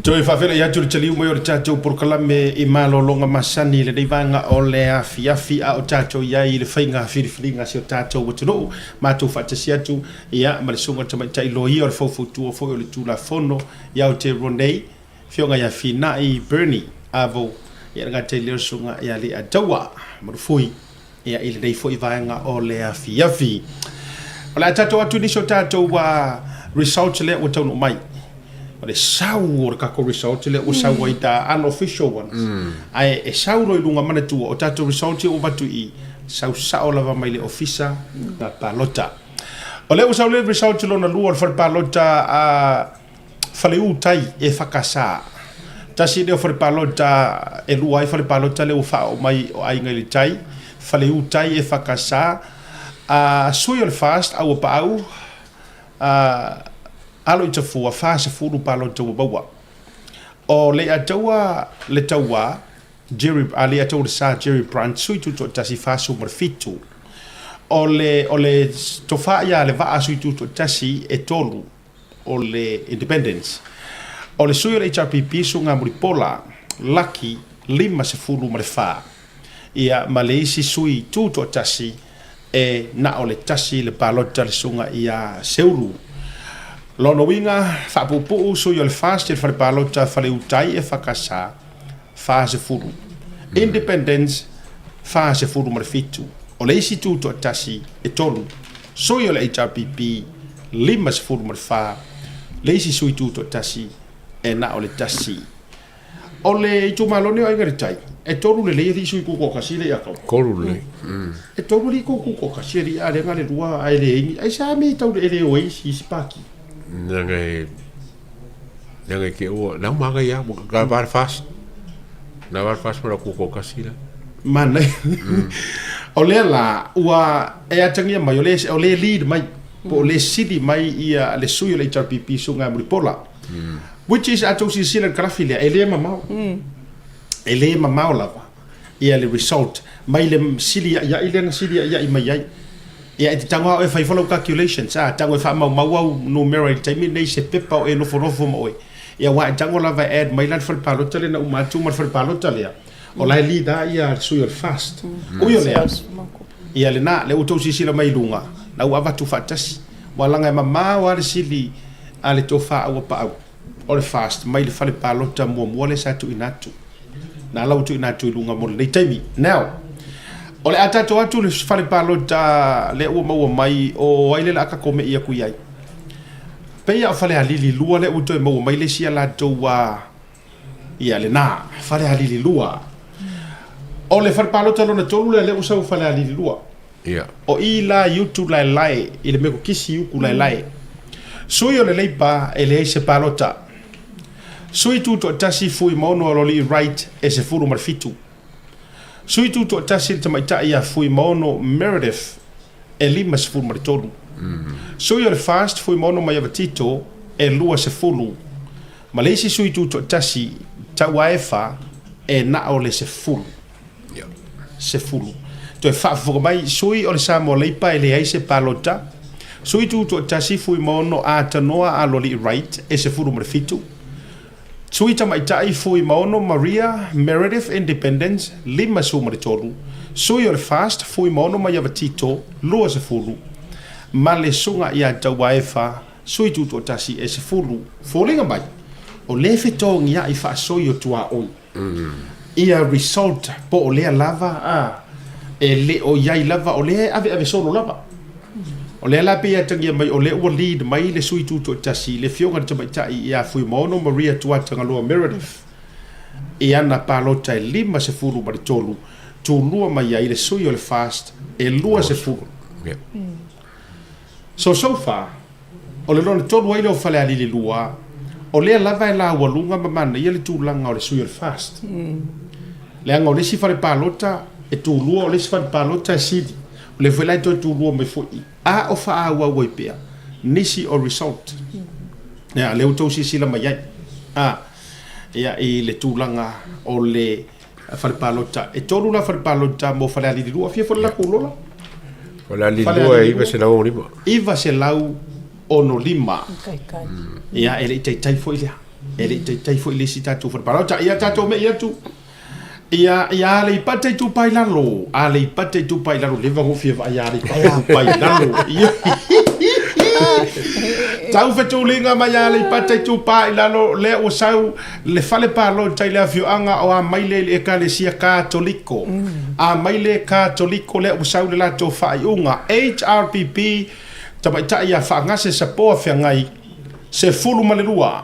Toe faafeiloai atu le taliu mai o le tatou polokalame i malologa masani i lenei vaega o le afiafi a o tatou i ai i le faiga filifiliga a si o tatou atunuu. Matou faatasi atu ia ma le susuga i le Tamaitai Loia o le Faufautua foi o le Tulafono i Aotearoa nei, Afioga ia Finai Bernie Avo, ia le gata i lea o le susuga ia Leiataua Malufui. Ia, i lenei foi vaega o le afiafi. O le a tatou atu i nisi o tatou results lea ua taunuu mai. O le sau o le tatou results lea ua sau ai the unofficial ones. Ae e sau loa i luga manatua o tatou results ia ua avatu i i, sau sao lava mai le ofisa palota. O lea ua sau le results lona lua o le fale palota a Faleu Tai e whakasā. Tasi lea o fale palota e lua ai fale palota lea ua faaoo mai o Aiga i le Tai. Faleu Tai e whakasā. A sui o le FAST a ua paau a alo i tafua 40 palota ua maua. O Leiataua le tauā Jerry, a Leiataua le Sa Jerry Branch sui tutoatasi 47. O le, o le tofa ia le vaa sui tutoatasi e tolu o le Independence. O le sui o le HRPP suga Mulipola Lucky 54 ia ma le isi sui tutoatasi e na o le tasi le palota le suga ia Seulu. Lona uiga faapuupuu sui o le FAST i le fale palota Faleutai e FKS 40, Independence 47. O le isi tutoatasi e tolu sui o le HRPP 54, le isi sui tutoatasi e na o le tasi. O le itumalo lenei o Aiga i le Tai, e tolu lelei alii sui tutoatasi lea ia tau. Tolu lelei. E tolu alii tutoatasi alii a lea na le lua ae leai ni, aisea mea i tau le o ai isi isi pati? Leaga e leaga e te ua na manaia lava na va le FAST na va le FAST ma lau tutoatasi la. Manaia. O lea la ua e atagia mai o lea o lea e lead mai po o lea e sili mai ia le sui o le HRPP Suga Mulipola. Which is a tou silasila i le kalafi lea e le mamao. E le mamao lava ia le result mai le sili aiai lea na sili aiai mai ai. Ia e te tago lava oe e fai ifo lau calculations a, tago e faamaumau au numera i le taimi lenei i se pepa o e nofonofo ma oe. Ia aua e tago lava e add mai la le fale palota lea na uma atu ma le fale palota lea, o la e lead lava ia le sui o le FAST. Ui o lea, ia lena, lea ua outou silasila mai i luga, la ua avatu faatasi. Aua leaga e mamao lava le sili a le tofa Auapaau o le FAST mai le fale palota muamua lea sa tuuina atu. Na la ua tuuina atu i luga mo lenei taimi. Now, o le a tatou atu i le fale palota lea ua maua mai, o ai lea o le a tatou me'i atu i ai? Pei lava o Falealili 2 lea ua toe maua mai le isi a latou a, ia lena, Falealili 2. O le fale palota lona tolu lea, lea ua sau Falealili 2. Ia. O i la i Utulaelae, i le Mekokisi i Ukulaelae. Sui o le Leipa e leai se palota. Sui tutoatasi Fuimaono Aloalii Wright e 17. Sui tutoatasi le tamaitai ia Fuimaono Meredith e 53. Sui o le FAST Fuimaono Maiava Tito e 20. Ma le isi sui tutoatasi Tauaefa e na o le 10. 10. Toe faafofoga mai, sui o le Samoa Leipa e leai se palota, sui tutoatasi Fuimaono Atanoa Aloalii Wright e 17, sui tamaitai Fuimaono Maria Meredith Independence 53, sui o le FAST Fuimaono Maiava Tito 20, ma le Suga ia Tauaefa sui tutoatasi e 10. Foliga mai, o lea e fetogiai faasoi o tuaoi. Ia result po o lea lava a e le o i ai lava o lea e aveave solo lava. O lea la pei e atagia mai o lea ua lead mai le sui tutoatasi le afioga i le tamaitai ia Fuimaono Maria Tuatagaloa Meredith i ana palota e 53 tulua mai ai le sui o le FAST e 20. So so far O le lona tolu ai lea o Falealili 2, o lea lava e laualuga ma manaia le tulaga o le sui o le FAST. Leaga o le isi fale palota e tulua, o le isi fale palota e sili. O lea foi la e toe tulua mai foi i i. A o faaauau ai pea nisi o result. Ia, lea ua outou silasila mai ai, a, ia, i le tulaga o le Fale palota, e tolu la fale palota mo Falealili 2. Fia foi le latou lola? Falealili 2 e 965. 965. Ia, e le i taitai foi lea. E le i taitai foi le isi tatou fale palota. Ia tatou me'i atu. Ia, ia Aleipata Itupa i Lalo. Aleipata Itupa i Lalo. Leva ona ou fia vaai ia Aleipata Itupa i Lalo. Ia. Tau fetuliga mai Aleipata Itupa i Lalo, lea ua sau Le fale palota i le afioaga o Amaile i le Ekalesia Katoliko. Amaile Katoliko lea ua sau le latou faaiuga. HRPP, Tamaitai ia Faagase Sapoa Feagai, 12, 12.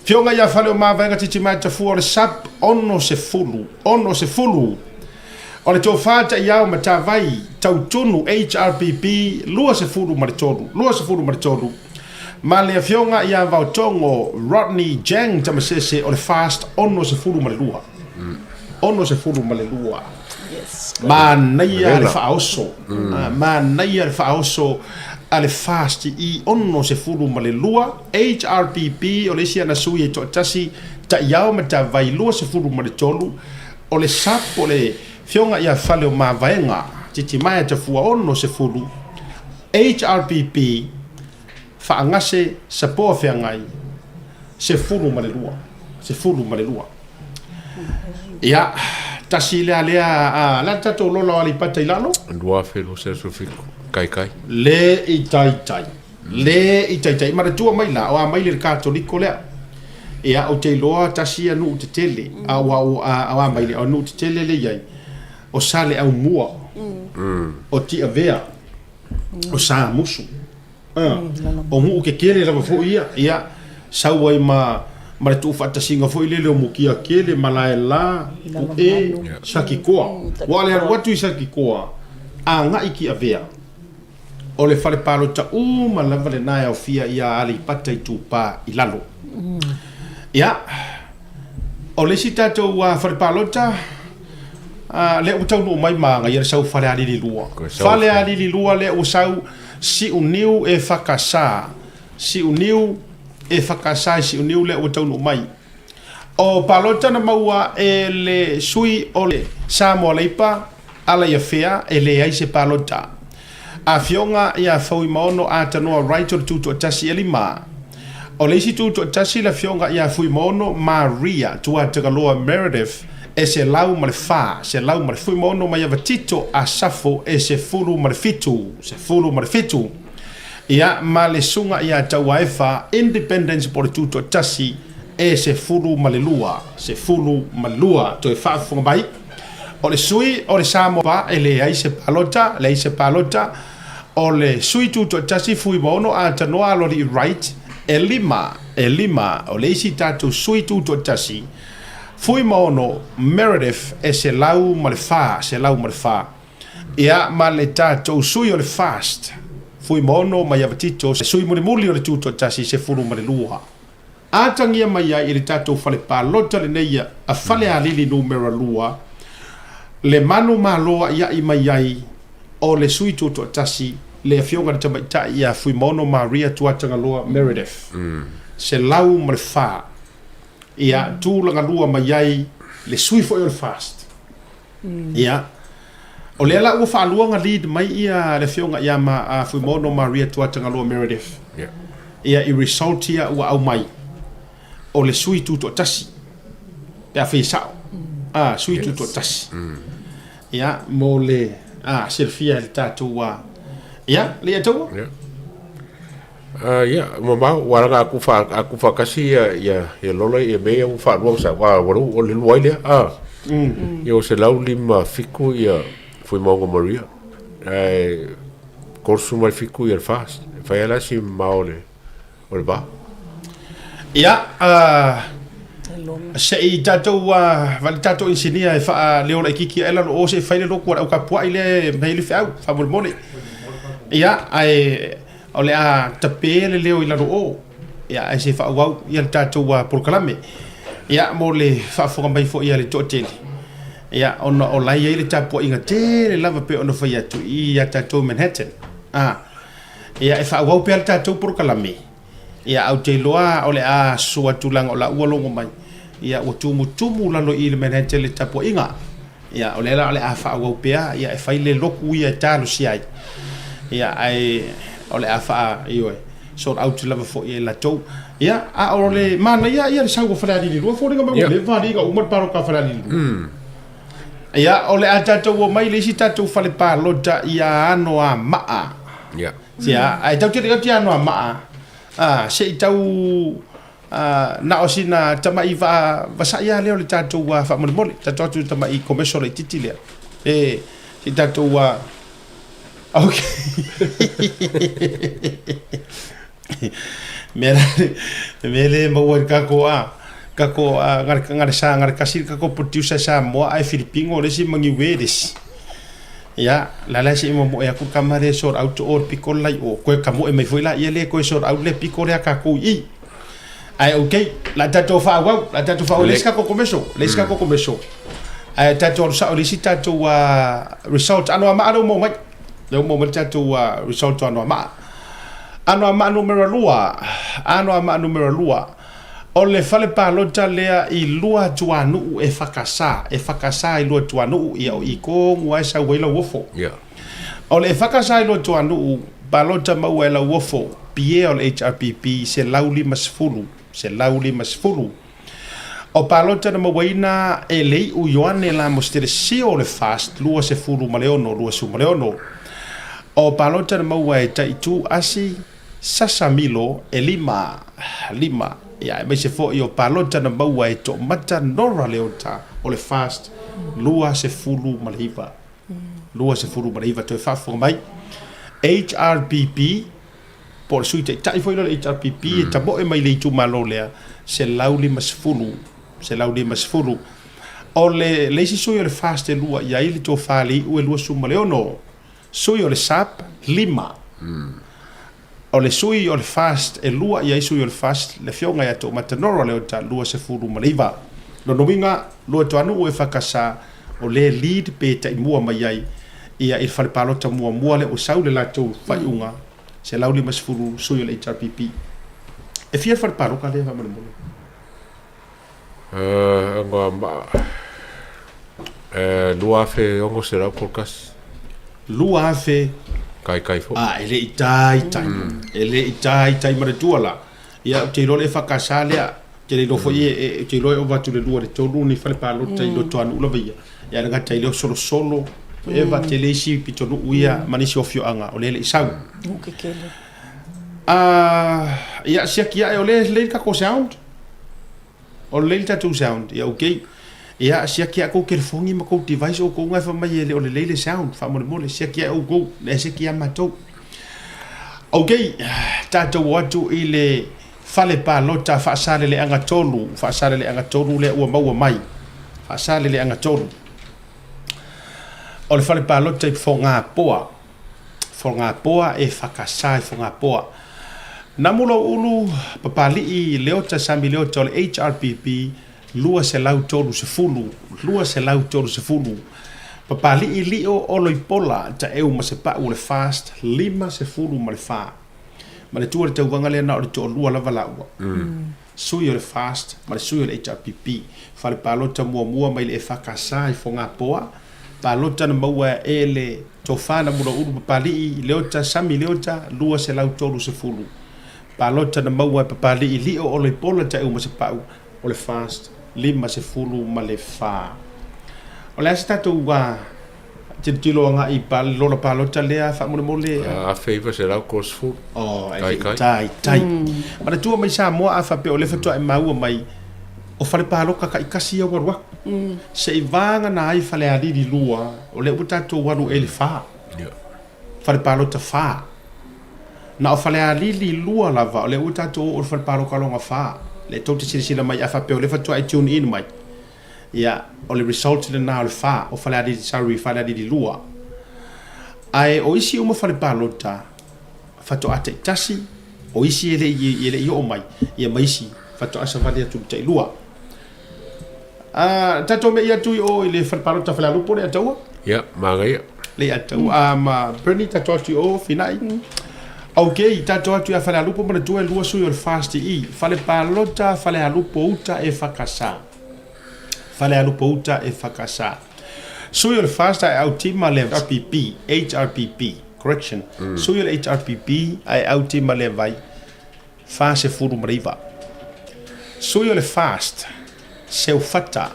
Afioga ia Faleomavaega Titimaea-Tafua o le SUPP, 60, 60. O le Tofa Ta'iao Matavai Tautunu, HRPP, 23, 23. Ma le Afioga ia Vaotogo Rodney Jang Tamasese o le FAST 62. 62. Manaia le faaoso. Manaia le faaoso a le FAST i 62. HRPP o le isi ana sui e toatasi, Ta'iao Matavai 23. O le SUPP o le. Afioga ia Faleomavaega Titimaea Tafua 60, HRPP, Faagase Sapoa Feagai, 12, 12. Ia, tasi lea lea, a, le a le tatou lola o Aleipata i lalo? 2217, taitai. Le i taitai. Le i taitai. Manatua mai la, o a mai le Katoliko lea. Ia, ou te iloa tasi ia nuu tetele, a ua, a, o a mai le, o nuu tetele le i ai, o Saleaaumua, o Tiavea, o Samusu. O nuu tetele lava foi ia, ia, sau ai ma, ma le tuufaatasiga foi lele o Mutiatele, Malaela, Pu'e, Satitoa. Ua le alu atu i Satitoa, agai i Tiavea. O le fale palota uma lava lena e aofia ia Aleipata Itupa i Lalo. Ia, o le isi tatou fale palota, lea ua taunuu mai ma agaia le sau Falealili 2. Falealili 2 lea ua sau Siuniu EFKS. Siuniu EFKS i Siuniu lea ua taunuu mai. O palota na maua e le sui o le Samoa Leipa, Alaiafea e leai se palota. Afioga ia Fauimaono Atanoa Wright o le Tutoatasi e lima. O le isi Tutoatasi le Afioga ia Fuimaono Maria Tuatagaloa Meredith e 104, 104 Fuimaono Maiava Tito Asafo e 17, 17. Ia ma le Susuga ia Tauaefa Independence po o le Tutoatasi e 12, 12. Toe faafofoga mai. O le sui o le Samoa e leai se palota, leai se palota. O le sui tutoatasi Fuimaono Atanoa Aloalii Wright e lima, e lima. O le isi tatou sui tutoatasi Fuimaono Meredith e 104, 104. Ia ma le tatou sui o le FAST Fuimaono Maiava Tito, sui mulimuli o le tutoatasi 12. Atagia mai ai i le tatou fale palota lenei a Falealili Numera 2 le manu malo a'ia'i mai ai o le sui tutoatasi le Afioga i le Tamaitai ia Fuimaono Maria Tuatagaloa Meredith, 104. Ia tulagalua mai ai le sui foi o le FAST. Ia, o lea la ua faalua ona lead mai ia le afioga ia ma, Fuimaono Maria Tuatagaloa Meredith. Yeah. Ia i result ia ua aumai o le sui tutoatasi pe afai e sao. Ah, sui yes. tutoatasi. Ia, mo le ah, silafia e le tatou ia, le ia taua? Yeah. Ia, mamao, ua laga aku fa aku faatasi ia ia ia lola ia mea ia ua faalua sa ua ua o le lua ai lea a. Ia o 157 ia Fuimaono Maria. Ae 37 ia le FAST. E fai lava la si mamao o le o le va. Ia, se i tatou vale tatou inisinia e faaleo laitiiti ae lalo o se i fai le lotu a le au tapuai lea e mei le feau faamolemole. Ia, ae O le a tape le leo i lalo o, ia, ae se faaauau ia le tatou polokalame. Ia, mo le faafofoga mai foi a le toatele, ia, ona o la e i ai le tapuaiga tele lava pei ona fai atu i ia tatou i Manhattan. A, ia, e faaauau pea le tatou polokalame, ia, ae ou te iloa o le a susu atu leaga o la ua logo mai, ia, ua tumutumu lalo i i le Manhattan le tapuaiga. Ia, o lea la o le a faaauau pea, ia, e fai le lotu ia e talosia ai. Ia, ae o le a faa, ioe, sort out lava foi e latou. Ia, a o le manaia ia le sau o Falealili 2, foliga mai ua leva alii ina uma le palota a Falealili 2. Ia, o le a tatou omai i le isi tatou fale palota ia Anoamaa. Ia. Ia, ae tatou te le i Anoamaa, a, se i tau Na o sina tama'i vaa vasa'i lava lea o le tatou faamolemole, tatou atu i le tama'i commercial laitiiti lea. E, se i tatou ok. Mea la, le mea lea e maua i le tatou a, tatou a, gale sa, gale tasi le tatou producer Samoa ae Filipino le isi ma Niue le isi. Ia, la la se i momoe atu le tama lea e sort out o le pito le la i o, toe tamoe mai foi laia lea toe sort out le pito lea a tatou i i. Ae ok, la tatou faaauau, la tatou faaauau, leai se tatou commercial, leai se tatou commercial. Ae tatou alu sao i le isi tatou result, Anoamaa lea ua maua mai, lea ua maua mai le tatou result o Anoamaa. Anoamaa numera 2, Anoamaa numera 2. O le fale palota lea i Luatuanuu e whakasā, e whakasā i Luatuanuu, ia o i tonu lava e sau ai Lauofo. O le EFKS i Luatuanuu, palota maua e Lauofo, pie o le HRPP, 150, 150. O palota na mauaina e le iu Ioane Lamositelesio o le FAST, 26, 26. O palota na maua e Taitu Asi, Sasa Milo e lima, lima, ia, aemaise foi o palota na maua e Toomata Nora Leota o le FAST 29, 29. Toe faafofoga mai, HRPP, po o le Sui Taitai foi lea o le HRPP e tamoe mai le itumalo lea, 150, 150. O le, le isi sui o le FAST e lua i ai le tofa a Leiu e 26. Sui o le sap, lima. O le sui o le FAST, e lua i ai sui o le FAST, le afioga ia Toomata Nora Leota, 29. Lona uiga, Luatuanuu e whakasa, o le lead pe taimua mai ai ia i le fale palota muamua lea ua sau le latou faaiuga, 150 sui o le HRPP. E fia le fale palota lea faamolemole? E 2631. 2000. Taitai foi. A, e le i taitai. E le i taitai manatua la. Ia, ou te iloa le EFKS lea, ou te le iloa foi e, ou te iloa e ova atu i le lua i le tolu ni fale palota i Luatuanuu lava ia. Ia, e le gata i lea o Solosolo, whatever, tele isi pitonuu ia ma nisi o afioaga o lea e le i sau. Nuu kekele. Ah, ia, siaki ae o lea e lelei le tatou sound? O lelei le tatou sound? Ia, okay. Ia, siaki ae kou telefoni ma kou device outou na e fai mai e le o lelei le sound, faamolemole, siaki ae outou, lea e siaki ia matou. Okay, tatou o atu i le fale palota Faasaleleaga 3, Faasaleleaga 3 lea ua maua mai. Faasaleleaga 3. O le fale palota i Fogapoa. Fogapoa e whakasa i Fogapoa. Namu Lauulu, Papali'i, Leota Sami Leota o le HRPP, 230, 230. Papali'i Lio Oloipola, Taeu ma Sepa'u o le FAST, 54. Ma le tua o le tauvaga lea na o le toalua lava laua. Sui o le FAST ma le sui o le HRPP. Fale palota muamua mai le EFKS i Fogapoa, palota na maua e le Tofa na Mulaulu Papali'i Leota Sami Leota 230. Palota na maua e Papali'i Lio Oloipola Taeu Masepau o le FAST 54. O le a se tatou tilotilo agai i lola palota lea faamolemole? 1930. Oh, e le i taitai. Manatua mai Samoa a faapea o lea faatoa e maua mai o fale palota taitasi ia ua alu atu. Se i vagana ai Falealili 2, o lea ua tatou alu ea i le fa. Fale palota fa. Na o Falealili 2 lava, o lea ua tatou oo i le fale palota lona fa. Lea tou te silasila mai a faapea o lea faatoa e tune in mai. Ia, o le result lena o le fa, o Falealili, sorry, Falealili 2. Ae o isi uma fale palota, faatoa taitasi, o isi e le i, e le i oo mai, ia ma isi faatoa savali atu i le tailua. Ah, tatou me'i atu i o i le fale palota Falealupo le Ataua? Ia, manaia. Le Ataua, ah, ma Bernie tatou atu i o, Finai. Ok, tatou atu ia Falealupo manatua e lua sui o le FAST i Fale Palota Falealupo Uta e Whakasa. Falealupo Uta e Whakasa. Sui o le FAST ae autima le HRPP, HRPP, correction. Sui o le HRPP ae autima le vai 49. Sui o le FAST, Seufata,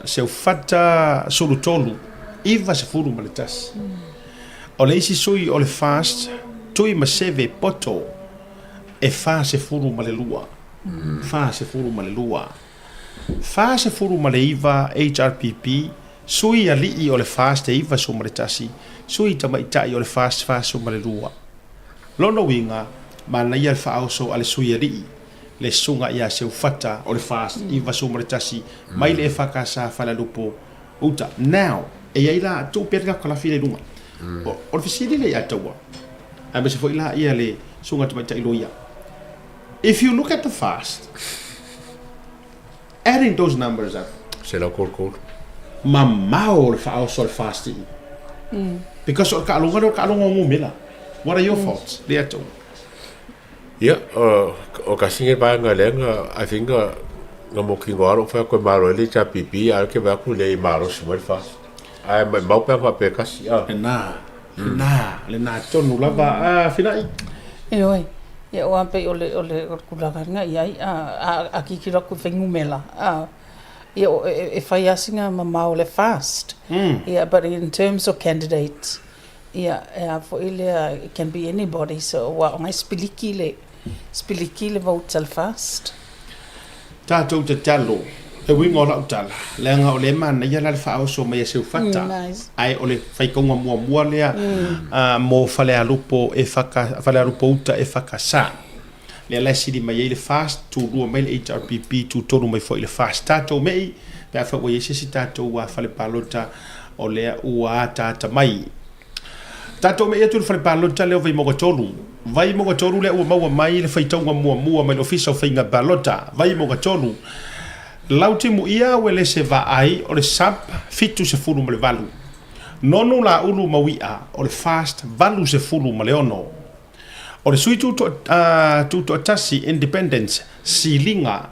Seufata Sulutolu, 91. O le isi sui o le FAST, Tuimaseve Poto, e 42. 42. 49 HRPP, sui alii o le FAST e 91, sui tamaitai o le FAST 42. Lona uiga, manaia le faaoso a le sui alii, le susuga ia Seufata o le FAST 91 mai le EFKS Falealupo Uta. Now, e i ai la, tuu pea le tatou kalafi lea i luga. O le fesili lea ia Taua, aemaise foi la ia le susuga tamaitai loia. If you look at the FAST, adding those numbers up, 133. Mamao le faaoso a le FAST i i. Because o le taaloga lea o le taaloga o numera. What are your thoughts? Lea Taua. Ia, o tasi lenei vaega lea na, I think na mautinoa lava lou fai atu e malo ai le HRPP a o lea ou te vaai atu e leai e malosi mai le FAST. Ae maumau pe ana faapea e tasi a. Lena, lena, lena tonu lava a Finai. Ioe, ia aua pei o le o le tulaga lena i ai, a a tilotilo atu i fuainumera, a, ia e fai lava sina mamao o le FAST, ia but in terms of candidates, Ia, e a foi lea, it can be anybody, so aua o na e sipiliki le, sipiliki le vote a le FAST. Tatou tatalo, e uiga o lau tala, leaga o lea e manaia la le faaoso mai a Seufata, ae o le faitauga muamua lea mo Falealupo e Falealupo uta e FKS. Lea la e sili mai ai le FAST, tulua mai le HRPP, tutolu mai foi le FAST. Tatou mei, pe afai ua i ai se isi tatou fale palota o lea ua ataata mai. Tatou mei atu i le fale palota lea o Vaimauga 3. Vaimauga 3 lea ua maua mai le faitauga muamua mai le Ofisa o Faiga Palota. Vaimauga 3. Lautimuia Uelese Vaai o le SUPP 78. Nonu Laulu Maui'a o le FAST 86. O le sui tutoatasi, Independence, Siliga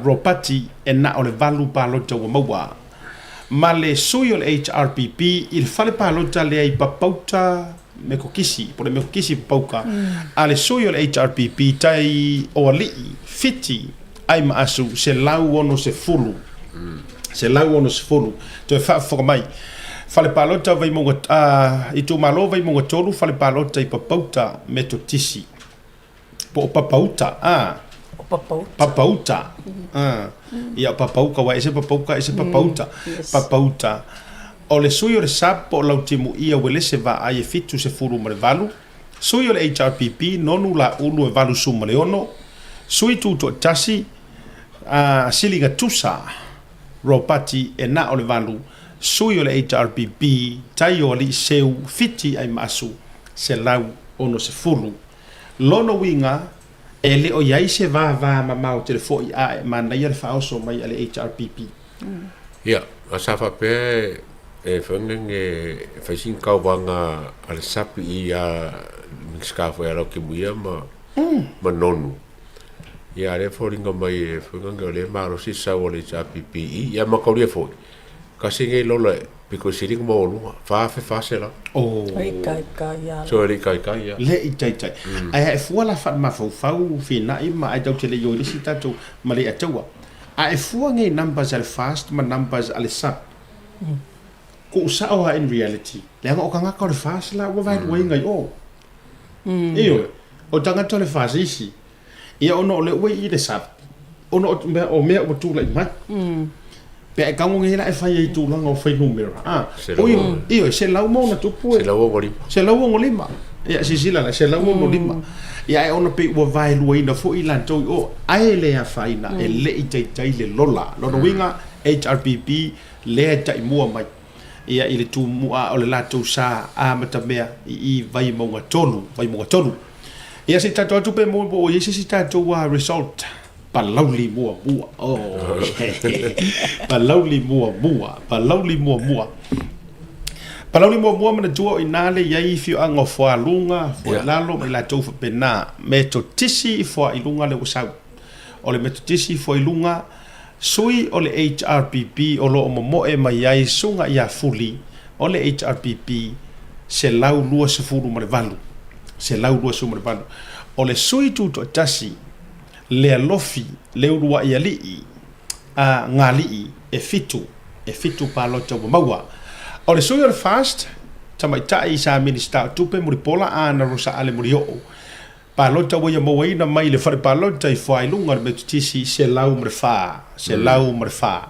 Ropati e na o le valu palota ua maua. Ma le sui o le HRPP i le fale palota lea i Papauta Mekokisi, po o le Mekokisi i Papauka, a le sui o le HRPP tai o Alii, Fiti, Aimaasu, 160. 160. Toe faafofoga mai. Fale palota Vaimauga, itumalo Vaimauga 3, fale palota i Papauta Metotisi. Po o Papauta, a? O Papauta. Papauta. A. Ia, o Papauka, aua e ese Papauka, ese Papauta. Yes. Papauta. O le sui o le SUPP po o Lautimuia Uelese Vaai e 78, sui o le HRPP Nonu Laulu e 86, sui tutoatasi, a siliga tusa Ropati e na o le valu, sui o le HRPP, tai o Alii Seu, Fiti Aimaasu, 160. Lona uiga, e le o i ai se vava mamao tele foi a e manaia le faaoso mai a le HRPP. Ia, a sa faapea e fai nge e fai sina tauvaga a le SUPP i a Minisita foi a Lautimuia ma ma Nonu. Ia a lea e foliga mai e foi nge o lea e malosi le sau a le HRPP ia ma taulia foi. Tasi lenei lola e pito i sili ona maualuga, 4400. Oh. Le i taitai lava. So e le i taitai lava. Le i taitai. Ae a e fua la faale-mafaufau Finai ma ai tatou te le i o i le isi tatou ma le Ataua. A e fua nei numbers a le FAST ma numbers a le SUPP, tuusao lava in reality, leaga o tagata o le FAST la ua vaeluaina i o. Ioe, o tagata o le FAST isi. Ia ona o lea ua i i le SUPP, ona o mea, o mea ua tulai mai. Pe a e tago nei la e fai ai i tulaga o fuainumera, a, oi, ioe, selau ma ona tupu e. 165. 165. Ia, silasila la, 165. Ia ae ona pei ua vaeluaina foi i latou i o, ae le afaina, e le i taitai le lola. Lona uiga, HRPP lea e taimua mai ia i le tumua o le latou sa amatamea i i Vaimauga 3, Vaimauga 3. Ia se i tatou atu pe maua po o i ai se isi tatou result. Palauli muamua. Oh. Palauli muamua. Palauli muamua. Palauli muamua manatua o ina le i ai afioaga o Fualuga, Fuailalo ma i latou faapena. Metotisi i Fuailuga le ua sau. O le Metotisi i Fuailuga, sui o le HRPP o lo o momoe mai ai Suga ia Fuli o le HRPP 128. 128. O le sui tutoatasi Lealofi le uluai alii a Galii e fitu, e fitu palota ua maua. O le sui o le FAST, tamaitai sa Minisita o Tupe Mulipola Ana Rosa Ale Mulioo, palota ua ia mauaina mai le fale palota i Fuailuga o le Metotisi 104, 104.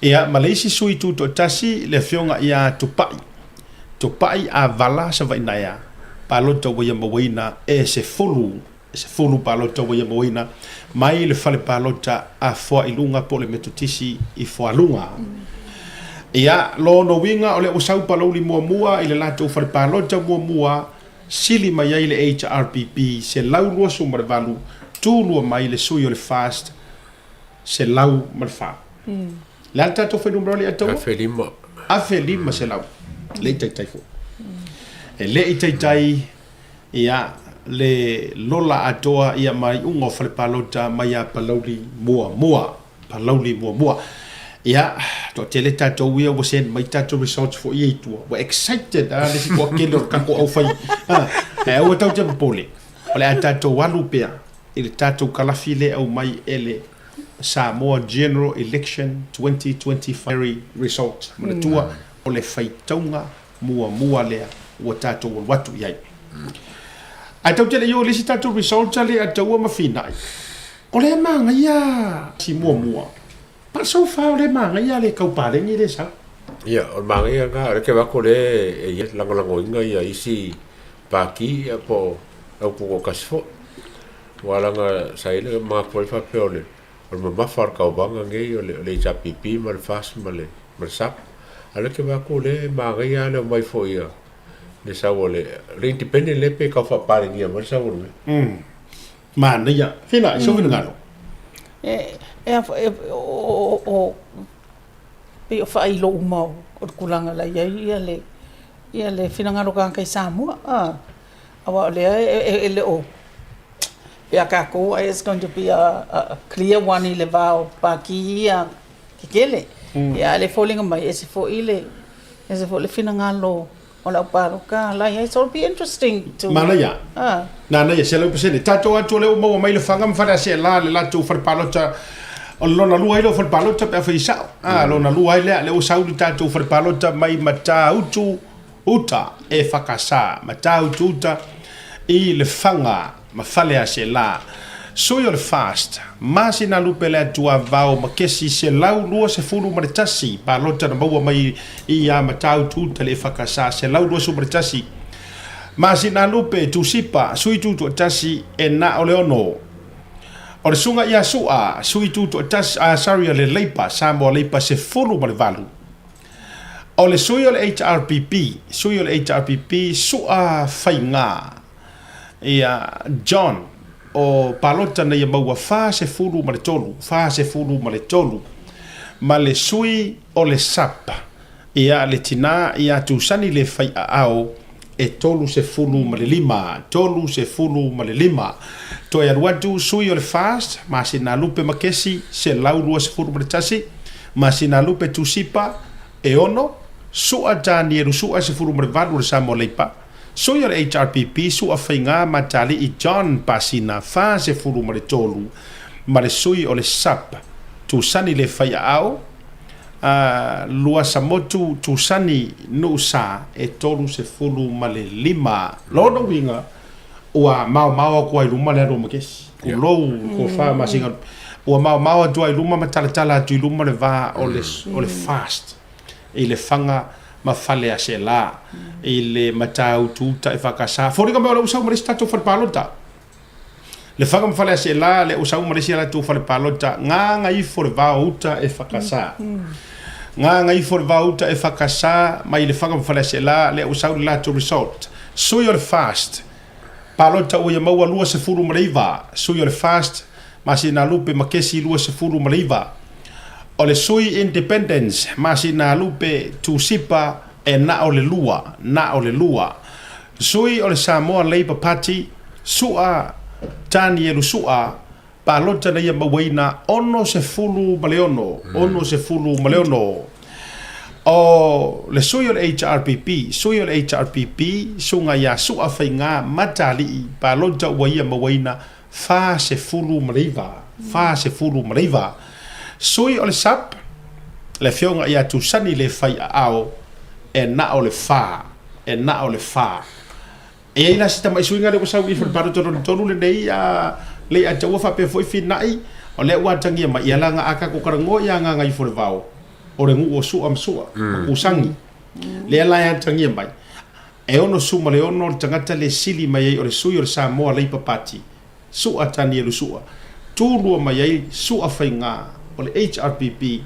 Ia, ma le isi sui tutoatasi, le afioga ia Tupai, Tupai Avala Savainaea, palota ua ia mauaina e 10 E 10 palota ua ia mauaina mai le fale palota a Foailuga po o le Metotisi i Foaluga. Ia, lona uiga o lea ua sau Palauli muamua i le latou fale palota muamua, sili mai ai le HRPP 128, tulua mai le sui o le FAST 104. Le a le tatou fuainumera o le Ataua? 1500. 1500. Le i taitai foi. E le i taitai, ia. le lola atoa ia ma iuga o fale palota mai ia Palauli muamua. Palauli muamua. Ia, toatele tatou ia ua send mai tatou results foi ia i tua. Ua excited a le isi toatele o le tatou aufai. Ae aua tatou te popole. O le a tatou alu pea i le tatou kalafi lea e aumai e le Samoa General Election 2025 result. Manatua, o le faitauga muamua lea ua tatou alu atu i ai. Ae tatou te le i oo i le isi tatou results lea a taua ma finai, o lea e manaia si muamua. But so far o lea e manaia le tau paleni lea e sau. Ia, o le manaia lena, o lea e te vaai atu o lea e i ai lagolagoina ia isi pati ia po o au tutoatasi foi. Aua leaga sa i ai le manatu foi faapea o le o le mamafa o le tauvaga nei o le HRPP ma le FAST ma le ma le SAP. A o lea e te vaai atu o lea e manaia lava le omai foi a le sau o le le independent lea pei e tau faapalenia mai le sau o le mea. Manaia. Fina, i sou finagalo. E, e, e, o, o, pei o faailo uma o le tulaga la i ai ia le, ia le finagalo o tagata i Samoa. A, aua o lea e le o, pe a tatou, it's going to be a clear one i le va o Pati ia tetele. Ia, a o le foliga mai, ese foi le, ese foi le finagalo o le au palota la i ai. So it'll be interesting to... Manaia. Ah. Nanaia, 100%. Tatou atu o lea ua maua mai Lefaga ma Faleaseela le latou fale palota o le lona lua ai lea o fale palota pe afai e sao. Ah, lona lua ai lea, lea ua sau le tatou fale palota mai Matautu uta e whakasā, Matautu uta i Lefaga ma Faleaseela. Sui o le FAST, masina lupe le Atua vao ma kesi 121 palota na maua mai i a Matautu uta le EFKS 121 masina lupe Tusipa sui tutoatasi e na o le ono. O le suga ia Su'a sui tutoatasi, sorry o le Leipa, Samoa Leipa 18. O le sui o le HRPP, sui o le HRPP Su'a Faiga ia John o palota na ia maua 43, 43, ma le sui o le SAP ia le tina ia Tusani le Faiaao e 35, 35. Toe alu atu sui o le FAST, Masina Lupe Makesi, 121, Masina Lupe Tusipa, e 6, Su'a Tanielu Su'a 18 o le Samoa Leipa, Sui o le HRPP Su'a Faiga Matali'i John Pasina 43 ma le sui o le SAP Tusani Le Faiaao a Luasamotu Tusani Nu'usa e 35. Lona uiga ua maomao atu ai luma le alu o Makesi. Tulou le tofa masina ua maomao atu ai luma ma talatala atu i luma le va o le FAST i Lefaga ma Faleaseela i le Matautu uta e whakasa. Foliga mai o le usau ma le isi tatou fale palota. Lefaga ma Faleaseela le usau ma le isi latou fale palota. Ngā ngā ifo le vao uta e whakasa. Ngā ngā ifo le vao uta e whakasa mai Lefaga ma Faleaseela le usau le latou result. Sui o le FAST. Palota ua ia maua 29. Sui o le FAST, Masina Lupe Makesi 29. O le sui Independence, Masina Lupe Tusipa e na o le lua, na o le lua. Sui o le Samoa Labour Party, Su'a Tanielu Su'a, palota na ia mauaina 66, 66. O le sui o le HRPP, sui o le HRPP, suga ia Su'a Faiga Matali'i, palota ua ia mauaina 49, 49. Sui o le SAP, le afioga ia Tusani le Fai Aao, e na o le fa, e na o le fa. E i ai la si tamai suiga lea ua sau i fale palota lona tolu lenei a Leiataua faapea foi Finai, o lea ua atagia mai, ia laga a tatou talanoa ia Gagaifolevao, o le nuu o Sua ma Sua, ma Kusagi. Lea la e atagia mai, E 66 le tagata le sili mai ai o le sui o le Samoa Labour Party, Su'a Tanielu Su'a, tu lua mai ai Su'a Faiga o le HRPP,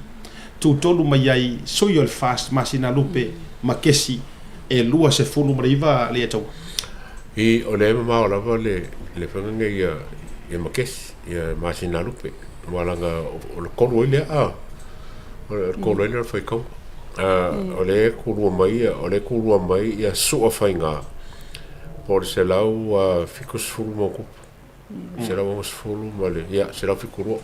tu tolu mai ai sui o le FAST Masina Lupe Makesi e 29 Leiataua. I, o lea e mamao lava le, le faiga lenei ia, ia Makesi, ia Masina Lupe, aua leaga o le tolu ai lea, a, o le tolu ai lea o le faitauga. O lea e tulua mai, o lea e tulua mai ia Su'a Faiga. Po o le 170 ma ona tupu. 160 ma le, ia, 172.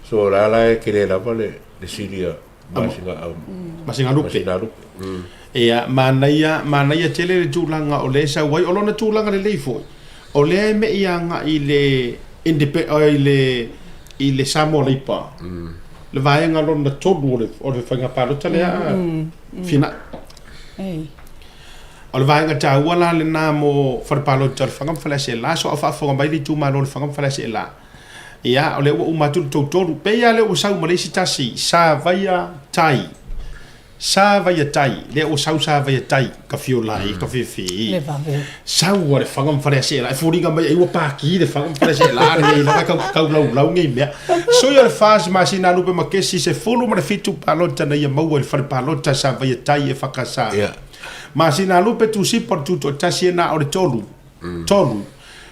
So o la la e tele lava le le sili a Masina a Masinalupe. Masinalupe. Ia, manaia, manaia tele le tulaga o lea e sau ai. O lona tulaga lelei foi, o lea e me'i agai i le Indepe, i le i le Samoa Labour, le vaega lona tolu o le o le faiga palota lea a Finai. O le vaega taua la lena mo fale palota o Lefaga ma Faleaseela. So a o faafofoga mai le itumalo o Lefaga ma Faleaseela, ia, o lea ua uma atu le tou tolu. Pei lava lea ua sau ma le isi tasi, Savaia Tai. Savaia Tai, lea ua sau Savaia Tai, ka fio lai, ka fefe. Le vave. Sau a Lefaga ma Faleaseela, e foliga mai ai ua paki Lefaga ma Faleaseela lenei lava e kau, kau laulau nei mea. Sui o le FAS masina lupe ma kesi 17 palota na ia maua i le fale palota Savaia Tai e whakasa. Yeah. Masina lupe tusipa o le tutoatasi e na o le tolu. Tolu.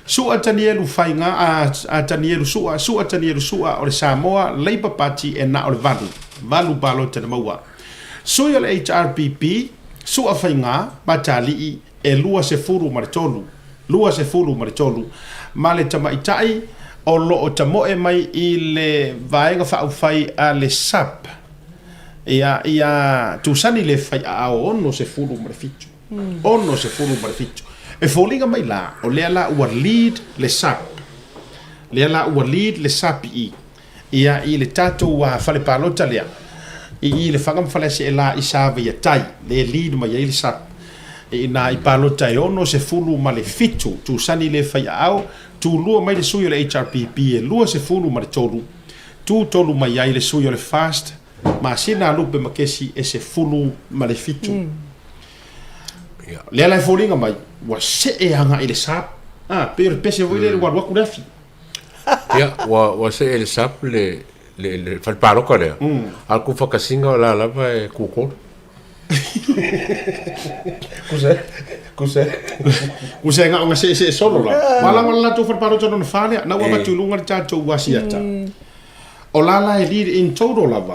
Sua Tanielu Faiga a, a Tanielu Sua, Sua Tanielu Sua o le Samoa Labour Party e na o le valu. Valu palota na maua. Sui o le HRPP, Sua Faiga, Matali'i, e 23, 23, ma le tamaitai o lo o tamoe mai i le Vaega Faaupufai a le SAP, ia, ia Tusani le Faiaao 67, 67. E foliga mai la, o lea la ua lead le SAP, lea la ua lead le SAP i ia i le tatou fale palota lea i i Lefaga ma Faleaseela i Savaiatai, lea e lead mai ai le SAP i ina i palota e 67 tusani le fai aao, tulua mai le sui o le HRPP e 23, tu tolu mai ai le sui o le FAST masina lupe ma kesi e 17. Lea la e foliga mai ua see agai i le SAP, a pei o le pese foi lea ua alu atu le afi. Ia, ua, ua see le SAP le, le, le fale palota lea, a o le tuufaatasiga o la lava e tutolu. Kusa, kusa. Kusa e na ona seesee solo la. Ua laga o le latou fale palota lona fa lea, na ua avatu i luga le tatou asiata. O la la e lead in total lava.